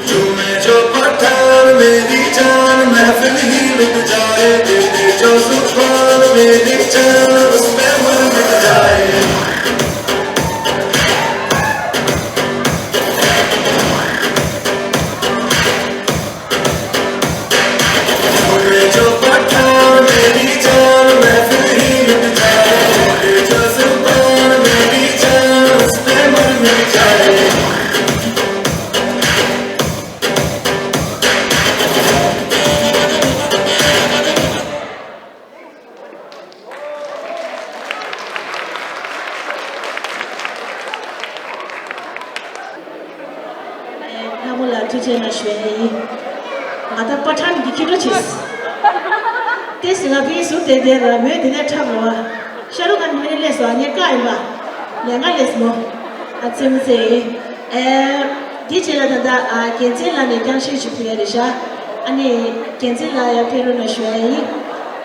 झूमे जो पठान मेरी जान, महफिल ही लुट जाए, दे दे जो जुबान मेरी जान, उस पे मर मिट जाए। ལྷ་མོ་ལ་ཐུགས་རྗེ་གནང་ཞུ་ཡ་ཡིན། ང་ད་པ་ཐན་གྱི་ཁྱི་འགྲོ་བྱས། དེ་ཟིན་ལ་ཕིའི་ཟུར་དེ་དེ་ལ་མོས་དེ་ནས་འཁྲབ་རོགས། ཤ་རུ་ཁན་མོ་ནི་ལས་སོ་ངས་བཀག་ཡིན་པ། ལས་ང་ལས་མོ། ཨ་ཙེ་མོ་ཙེ། ཨེ། འདི་རྗེས་ལ་ད་ལྟ་ཨ་རྒྱལ་མཚན་ལགས་ནས་རྐྱང་ཤོས་ཤིག་ཕུལ་ཡ་རེད་ཤག་ཨ་ནི་རྒྱལ་མཚན་ལགས་ཡར་ཕེབས་རོགས་གནང་ཞུ་ཡ་ཡིན།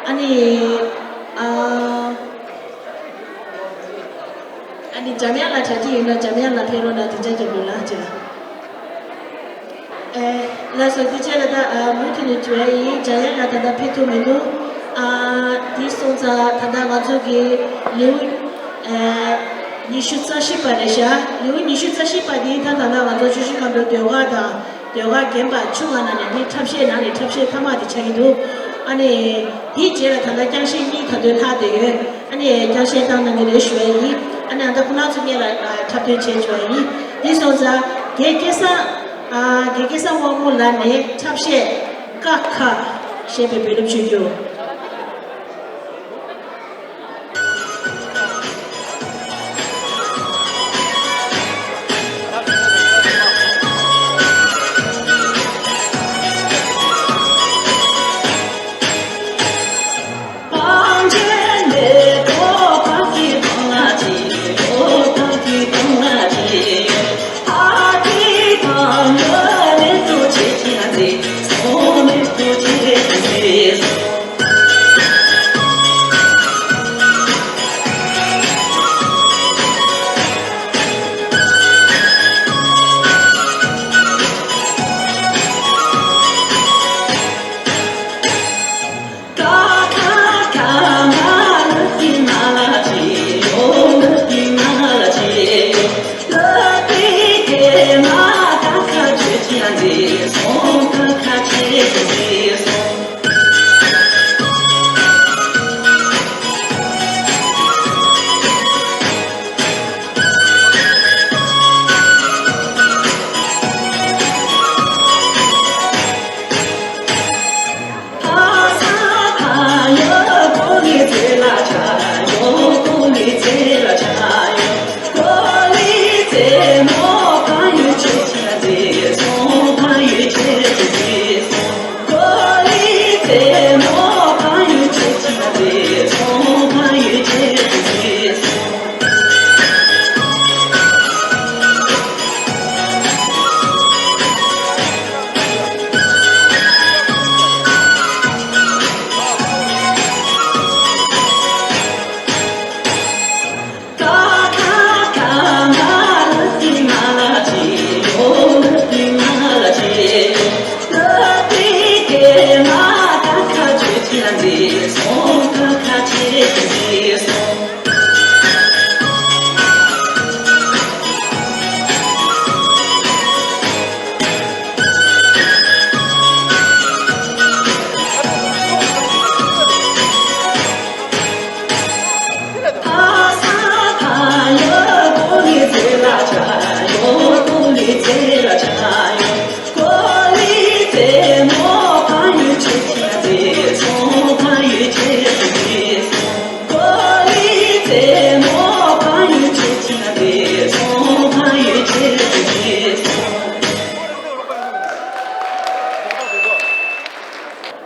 ཨ་ནི་ཨ། ཨ་ནི་འཇམ་དབྱངས་ལགས་གྲ་སྒྲིག་ཡོད་ན་འཇམ་དབྱངས་ལགས་ཕེབས་རོགས་གནང་། དེ་འདྲ་རྒྱབ་ལོ་ལགས་ཅེས། ཨེ། ལགས་སོ། འདི་རྗེས་ལ་ད་ཨ་མུ་མཐུད་ནས་བརྗོད་ཡ་ཡིན། འཇམ་དབྱངས་ལགས་ད་ལྟ་ཕེབས་ཐུབ་མི་འདུག་ཨ། འདི་སོང་ཙང་ད་ལྟ་ང་ཚོ་གི་ལེའུ་ཨེ་ཉི་ཤུ་རྩ་བཞི་པ་རེད་ཤག་ལེའུ་ཉི་ཤུ་རྩ་བཞི་པ་འདི་ད་ད་ལྟ་ང་ཚོ་ཆུ་བཞི་སྒང་དྲུག་ཟློས་གར་དང་། ཟློས་གར་རྒན་པ་ཆུང་བ་ནང་ནས་འདི་འཁྲབ་གཞས་ནང་ནས་འཁྲབ་གཞས་མཐའ་མ་དེ་ཆགས་ཀྱི་འདུག་ཨ་ནི་དེའི་རྗེས་ལ་ད་ལྟ་རྐྱང་གཞས་གཉིས་ད་དུང་ལྷག་བསྡད་ཡོད། ཨ་ནི་རྐྱང་གཞས་བཏང་གནང་གི་རེད་ཞུ་ཡ་ཡིན། ཨ་ནི་ཨ་ད་ཁོ་རང་ཚོ་གཉིས་ལ་འཁྲབ་སྟོན་བྱེད་ཞུ་ཡ་ཡིན། འདི་སོང་ཙང་རྒན་སྐལ་བཟང་། ཨ་རྒན་སྐལ་བཟང་དབང་མོ་ལགས་ནས་འཁྲབ་གཞས་ཀ་ཁ་ཞེས་པའི་འབུལ་ལམ་ཞུ་རྒྱུ།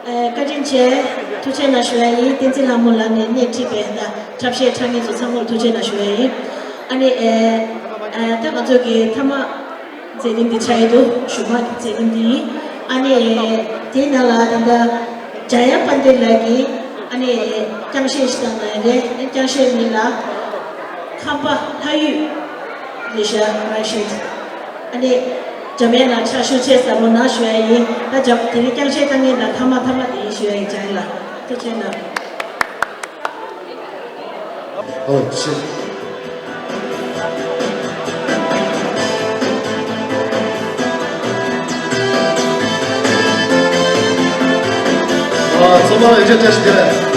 ཨ། བཀའ་དྲིན་ཆེ། ཐུགས་རྗེ་གནང་ཞུ་ཡ་ཡིན། བསྟན་འཛིན་ལྷ་མོ་ལགས་ནས་སྣེ་ཁྲིད་པའི་ད་འཁྲབ་གཞས་འཁྲབ་མཁན་ཚོ་ཚང་མར་ཐུགས་རྗེ་གནང་ཞུ་ཡ་ཡིན། ཨ་ནི་ཨ་ཨ་ད་ང་ཚོ་གི་མཐའ་མ་མཛད་རིམ་འདི་ཆགས་ཡོད་འདུག་གཞུག་མ་གི་མཛད་རིམ་འདི་ཡིན། ཨ་ནི་དེའི་ནང་ལ་ད་ལྟ་འཇམ་དབྱངས་དཔལ་ལྡན་ལགས་ཀྱིས་ཨ་ནི་རྐྱང་གཞས་ཤིག་བཏང་གནང་ཡོད་རེད། རྐྱང་གཞས་མིང་ལ་ཁམས་པ་ལྷ་ཡུལ་རེད་ཤག་རང་བཞིན། ཨ་ནི་འཇམ་དབྱངས་ལགས་ཕྱག་ཞུ་ཆེ་ཟབ་མོ་གནང་ཞུ་ཡ་ཡིན། ད་འཇམ་དེ་རིང་རྐྱང་གཞས་བཏང་མཁན་དང་མཐའ་མ་མཐའ་མ་དེ་ཡིན་ཞུ་ཡ་ཡིན། འཇམ་དབྱངས་ལགས་ཐུགས་རྗེ་གནང་། ཨོ་ཆེ། ཨ། ཚང་མ་ལ་ཡིག་ཆ་བཀྲ་ཤིས་བདེ་ལེགས། ཐུགས་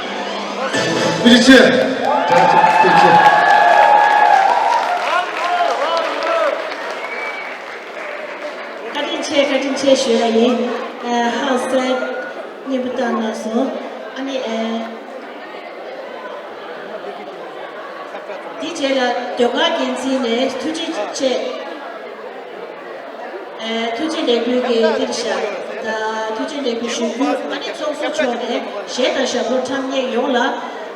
རྗེ་ཆེ། ཐུགས་རྗེ་ཆེ། བཀའ་དྲིན་ཆེ། བཀའ་དྲིན་ཆེ་ཞུ་ཡ་ཡིན། ཨ། ཧང་སང་སྙན་པོ་བཏང་གནང་སོང་། ཨ་ནི་ཨ། དེ་རྗེས་ལ་ཟློས་གར་འགན་འཛིན་ནས་ཐུགས་རྗེ་ཆེ། ཨ། ཐུགས་རྗེ་ལེགས་འབུལ་གྱི་ཏིལ་ཤ་དང་ཐུགས་རྗེ་ལེགས་འབུལ་ཞུ་རྒྱུ། ཨ་ནི་ཚོགས་གཙོ་མཆོག་ནས་གཞས་དང་ཞབས་བྲོ་འཁྲབ་མཁན་ཡོངས་ལ།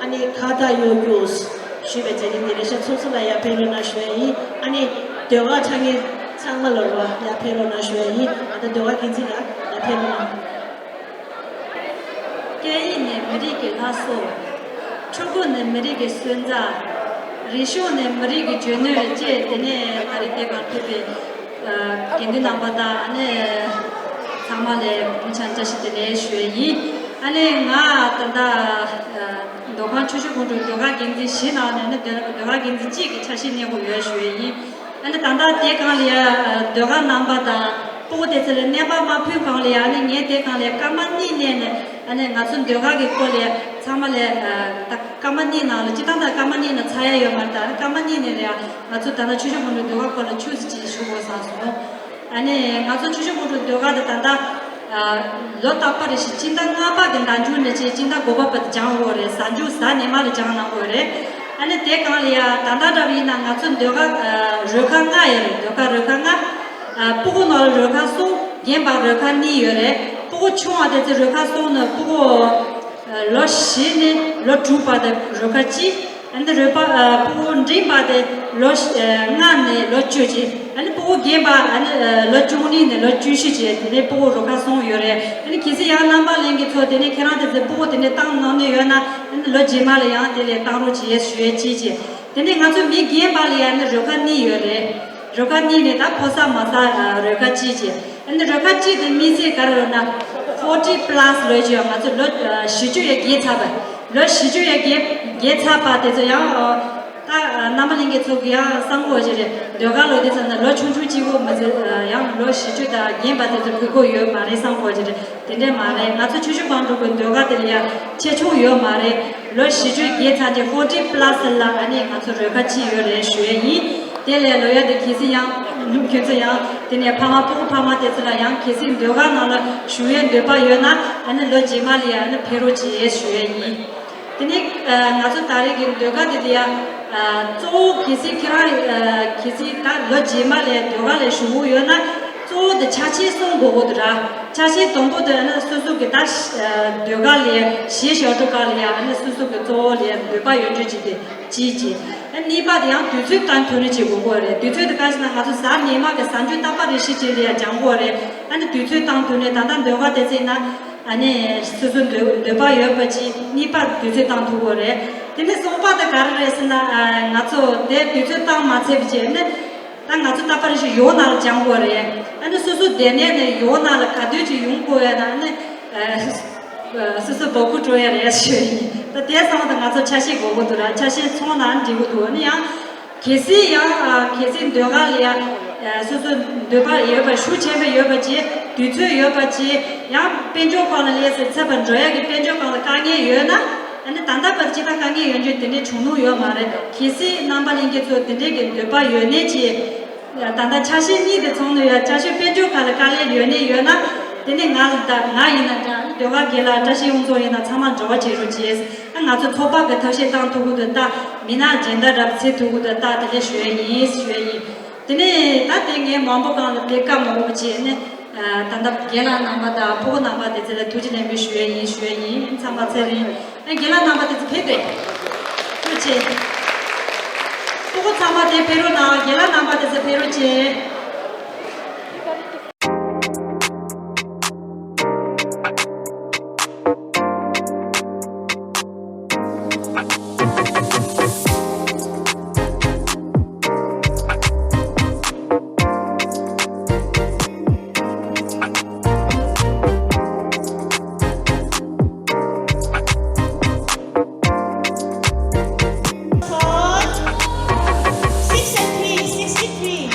ཨ། ཨ་ནི་ཁ་བཏགས་གཡོག་རྒྱུགས་ཞུས་པའི་རྗེས་ནི་དེ་རེ་ཤ་ཚོགས་གཙོ་ལ་ཡར་ཕེབས་རོགས་གནང་ཞུ་ཡ་ཡིན། ཨ་ནི་ཟློས་གར་འཁྲབ་མཁན་ཚང་མ་ལ་རོགས་ཡར་ཕེབས་རོགས་གནང་ཞུ་ཡ་ཡིན། ཨ་ད་ཟློས་གར་འགན་འཛིན་ལགས་ཡར་ཕེབས་རོགས་གནང་། སྐད་ཡིག་ནི་མི་རིགས་ཀྱི་ལྷ་གསོལ། ཕྲུ་གུ་ནི་མི་རིགས་ཀྱི་གསོན་རྩ། རིག་གཞུང་ནི་མི་རིགས་ཀྱི་འཇོན་ནུས་བཅས། དེ་ནས་ད་རེས་དེ་གར་ཕེབས་པའི་དགེ་འདུན་རྣམ་པ་དང་ཨ་ནི་ཚང་མ་ལ་སྤུན་ཆ་བཀྲ་ཤིས་བདེ་ལེགས་ཞུ་ཡ་ཡིན། ཨ་ནི་ང་ད་ལྟ་མདོ་ཁམས་ཆུ་བཞི་སྒང་དྲུག་ཟློས་གར་འགན་འཛིན་བཞིའི་ནང་ནས་ནི་ཟློས་གར་འགན་འཛིན་གཅིག་གི་ཆ་ཤས་གནས་དགོས་ཡོད་ཞུ་ཡ་ཡིན། ཨ་ནི་ད་ལྟ་དེ་སྒང་ལ་ཡ་ཟློས་གར་རྣམ་པ་དང་སྤུ་གུ་དེ་ཚོ་ལ་གནས་པ་མ་ཕུལ་སྒང་ལ་ཡ་ཨ་ནི་ངས་དེ་སྒང་ལ་ཡ་སྐར་མ་གཉིས་གནས་ནས་ཨ་ནི་ང་ཚོ་ཟློས་གར་གྱི་སྐོར་ལ་ཡ་ཚང་མ་ལ་ད་སྐར་མ་གཉིས་ནང་ལ་སྤྱིར་བཏང་ད་སྐར་མ་གཉིས་ནང་ཚར་ཡ་ཡོད་མ་རེད། ད་ཨ་ནི་སྐར་མ་གཉིས་ནས་ལ་ཡ་ང་ཚོ་ད་ལྟ་ཆུ་བཞི་སྒང་དྲུག་ཟློས་གར་སྐོར་ལ་ཆུ་ཚོད་གཅིག་ཞུ་དགོས་བསམ་སོང་། ཨ་ནི་ང་ཚོ་ཆུ་བཞི་སྒང་དྲུག་ཟློས་གར་དེ་ད་ལྟ་ལོ་རྟག་པ་རེ་བཞིན་སྤྱི་ཟླ་ལྔ་པ་གི་ཟླ་མཇུག་ནས་བྱས་སྤྱི་ཟླ་དགུ་པ་བར་དུ་སྦྱང་དགོས་རེད། གཟའ་མཇུག་གཟའ་ཉི་མ་ལ་སྦྱང་གནང་དགོས་རེད། ཨ་ནི་དེ་སྒང་ལ་ཡ་ད་ལྟ་འདྲ་བ་ཡིན་ན་ང་ཚོ་ཟློས་གར་རོལ་ཁ་ལྔ་ཡོད་རེད། ཟློས་གར་རོལ་ཁ་ལྔ། སྤུ་གུ་ནང་ལ་རོལ་ཁ་གསུམ། རྒན་པ་རོལ་ཁ་གཉིས་ཡོད་རེད། སྤུ་གུ་ཆུང་བ་དེ་ཚོ་རོལ་ཁ་གསུམ་ནི་སྤུ་གུ་ལོ་བཞི་ནས་ལོ་དྲུག་བར་དུ་རོལ་ཁ་གཅིག་ཨ་ནི་རོལ་པ་ཨ་སྤུ་གུ་འབྲིང་བ་དེ་ལོ་ཨ་ལྔ་ནས་ལོ་བཅུ་བཅས། ཨ་ནི་སྤུ་གུ་རྒན་པ་ཨ་ནི་ཨ་ལོ་བཅུ་གཉིས་ནས་ལོ་བཅུ་བཞི་བཅས། དེ་ནས་སྤུ་གུ་རོལ་ཁ་གསུམ་ཡོད་རེད། ཨ་ནི་གལ་སྲིད་ཡང་རྣམ་པ་ལྷན་རྒྱས་ཚོ་དེ་ནས་ཁྱེད་རང་དེ་ཚོ་སྤུ་གུ་དེ་ནས་བཏང་གནང་ནས་ཡོད་ན་ཨ་ནི་ལོ་རྗེས་མ་ལ་ཡང་དེ་ལས་བཏང་རོགས་བྱེད་ཞུ་ཡས་ཅིག་བྱས། དེ་ནས་ང་ཚོ་མི་རྒན་པ་ལ་ཡང་ཨ་ནི་རོལ་ཁ་གཉིས་ཡོད་རེད། རོལ་ཁ་གཉིས་ནས་ད་ཕོ་གསར་མོ་གསར་ཨ་རོལ་ཁ་གཅིག་བྱས། ཨ་ནི་རོལ་ཁ་གཅིག་དེ་དམིགས་བསལ་ག་རེ་རེད་ན་forty plus ལོས་ཀྱི་ཡོད། ང་ཚོ་ལོ་ཨ་བཞི་བཅུ་ཡར་བརྒལ་ཚར་བ། ལོ་བཞི་བཅུ་ཡར་བརྒལ་བརྒལ་ཚར་བ་དེ་ཚོ་ཡང་ཨ་ད་ཨ་རྣམ་པ་ལྷན་རྒྱས་ཚོ་གི་ཡང་བསམ་དགོས་ཀྱི་རེད། ཟློས་གར་ལོ་དེ་ཚོ་ནི་ལོ་ཆུང་ཆུང་གཅིག་པོ་མི་ཚེ་ཨ་ཡང་ལོ་བཞི་བཅུ་དང་རྒན་པ་དེ་ཚོ་དགོས་མཁོ་ཡོད་མ་རེད་བསམ་དགོས་ཀྱི་རེད། དེ་འདྲས་མ་རེད། ང་ཚོ་ཆུ་བཞི་སྒང་དྲུག་གི་ཟློས་གར་དེ་ལ་ཡང་ཆེ་ཆུང་ཡོད་མ་རེད། ལོ་བཞི་བཅུ་བརྒལ་ཚར་ཏེ་forty plus ལ་ཨ་ནི་ང་ཚོ་རོལ་ཁ་གཅིག་ཡོད་རེད་ཞུ་ཡས་ཡིན། དེ་ལས་ལོ་ཡ་དེ་གལ་སྲིད་ཡང་ཁྱོད་ཚོ་ཡང་དེ་ནས་ཕ་མ་སྤུ་གུ་ཕ་མ་དེ་ཚོ་ལ་ཡང་གལ་སྲིད་ཟློས་གར་ནང་ལ་ཞུགས་ཡས་འདོད་པ་ཡོད་ན་ཨ་ནི་ལོ་རྗེས་མ་ལ་ཡ་ཨ་ནི་ཕེབས་རོགས་བྱེད་ཞུ་ཡས་ཡིན། དེ་ནས་ཨ་ང་ཚོ་ད་རེས་ཀྱི་ཟློས་གར་དེ་དེ་ཡ་ཨ་གཙོ་བོ་གལ་སྲིད་ཁྱེད་རང་ཨ་གལ་སྲིད་ད་ལོ་རྗེས་མ་ལ་ཟློས་གར་ལ་ཞུགས་ཡོད་ན་གཙོ་བོ་དེ་ཆ་ཤས་གསུམ་དགོས་ཀྱི་འདུག་ར། ཆ་ཤས་དང་པོ་དེ་ཨ་ནི་སོ་སོ་གི་ད་ཨ་ཟློས་གར་ལ་གཞས་ཞབས་བྲོ་སྒང་ལ་ཡ་ཨ་ནི་སོ་སོ་གི་གཙོ་བོ་ལ་འདོད་པ་ཡོད་འདོད་ཅིག་དེ་གཅིག་བྱས། ཨ་གཉིས་པ་དེ་ཡང་དུས་ཚོད་བཏང་ཐུབ་ནི་ཅིག་དགོས་ཀྱི་རེད། དུས་ཚོད་དེ་ག་ཞིག་ན་ང་ཚོ་གཟའ་ཉི་མ་གི་གཟའ་མཇུག་རྟག་པ་རེ་བཞིན་ཅིག་ལ་ཡ་སྦྱང་དགོས་རེད། ཨ་ནི་དུས་ཚོད་བཏང་ཐུབ་ནི་ད་ལྟ་ཟློས་གར་དེ་ཚོ་ཡིན་ན། ཨ་ནི་སོ་སོ་འདོད་འདོད་པ་ཡོད་པ་ཅིག་གཉིས་པ་དུས་ཚོད་བཏང་ཐུབ་ཀྱི་རེད། དེ་ནས་གསུམ་པ་དེ་ག་རེ་རེད་ཟེར་ན་ཨ་ང་ཚོ་དེ་དུས་ཚོད་བཏང་མ་ཚར་བ་བྱས་ནས་ད་ང་ཚོ་རྟག་པར་ཞིག་ཡོ་ནང་ལ་སྦྱང་དགོས་རེད། ཨ་ནི་སོ་སོ་སྡོད་གནས་ནས་ཡོ་ནང་ལ་ག་དུས་ཅིག་ཡོང་དགོས་ཡ་ན་ཨ་ནི་ཨ་སོ་སོ་བ་ཁུ་འགྲོ་ཡ་རེད་ཞུ་ཡིན། ད་དེ་ཚང་མ་ད་ང་ཚོ་ཆ་ཤས་དགོས་ཀྱི་འདུག་ར། ཆ་ཤས་ཚང་ན་འགྲིག་གི་འདུག་ཨ་ནི་ཡང་། གལ་སྲིད་ཡང་ཨ་གལ་སྲིད་ཟློས་གར་ལ་ཡང་ཨ་སོ་སོ་འདོད་པ་ཡོད་པ་ཤུགས་ཆེན་པོ་ཡོད་པ་ཅིག་དུས་ཚོད་ཡོད་པ་ཅིག་ཡང་དཔལ་འབྱོར་སྒང་ལ་སླེབས་ཟེར་ཚར་བ་འགྲོ་ཡག་གི་དཔལ་འབྱོར་སྒང་ལ་དཀའ་ངལ་ཡོད་ན་ཨ་ནི་ད་ལྟ་བར་ཅི་ལྟར་དཀའ་ངལ་ཡོད་རྒྱུ་དེ་འདྲའི་བྱུང་ནུས་ཡོད་མ་རེད། གལ་སྲིད་རྣམ་པ་ལྷན་རྒྱས་ཚོ་དེ་འདྲའི་གི་འདོད་པ་ཡོད་ནའི་ཅིག་ད་ལྟ་ཆ་ཤས་གཉིས་དེ་ཚང་ནུས་ཡ། ཆ་ཤས་དཔལ་འབྱོར་སྒང་ལ་དཀའ་ལས་ཡོད་ནའི་ཡོད་ན་དེ་ནི་ང་ལ་ད་ང་ཡིན་ན་འདྲ་ཟློས་གར་དགེ་ལགས་བཀྲ་ཤིས་དབང་ཚོགས་ཡིན་ན་ཚང་མ་འབྲེལ་བ་བྱེད་རོགས་བྱེད། ང་ཚོ་ཚོགས་པ་གི་ཐབས་ཤེས་བཏང་ཐུབ་ཀྱི་འདུག་ད། མི་སྣ་སྦྱིན་བདག་རབ་བྱེད་ཐུབ་ཀྱི་འདུག་ད། དེ་འདྲ་ཞུ་ཡ་ཡིན་ཞུ་ཡ་ཡིན། དེ་ནས་ད་དེ་ངས་མང་པོ་སྒང་ལ་དེ་བཀའ་མང་པོ་བྱས་ནས་ད་ལྟ་རྒན་ལགས་རྣམ་པ་དང་སྤུ་གུ་རྣམ་པ་དེ་ཚོ་ལ་ཐུགས་རྗེ་ལེགས་འབུལ་ཞུ་ཡ་ཡིན་ཞུ་ཡ་ཡིན། ཚང་མ་ཚེ་རིང་། ཨ་རྒན་ལགས་རྣམ་པ་དེ་ཚོ་ཕེབས་ཏེ། ཐུགས་རྗེ་ཆེ། སྤུ་གུ་ཚང་མ་དེ་ཕེབས་རོགས་གནང་། རྒན་ལགས་རྣམ་པ་དེ་ཚོ་ཕེབས་རོགས་བྱེད། Six and three, sixty-three.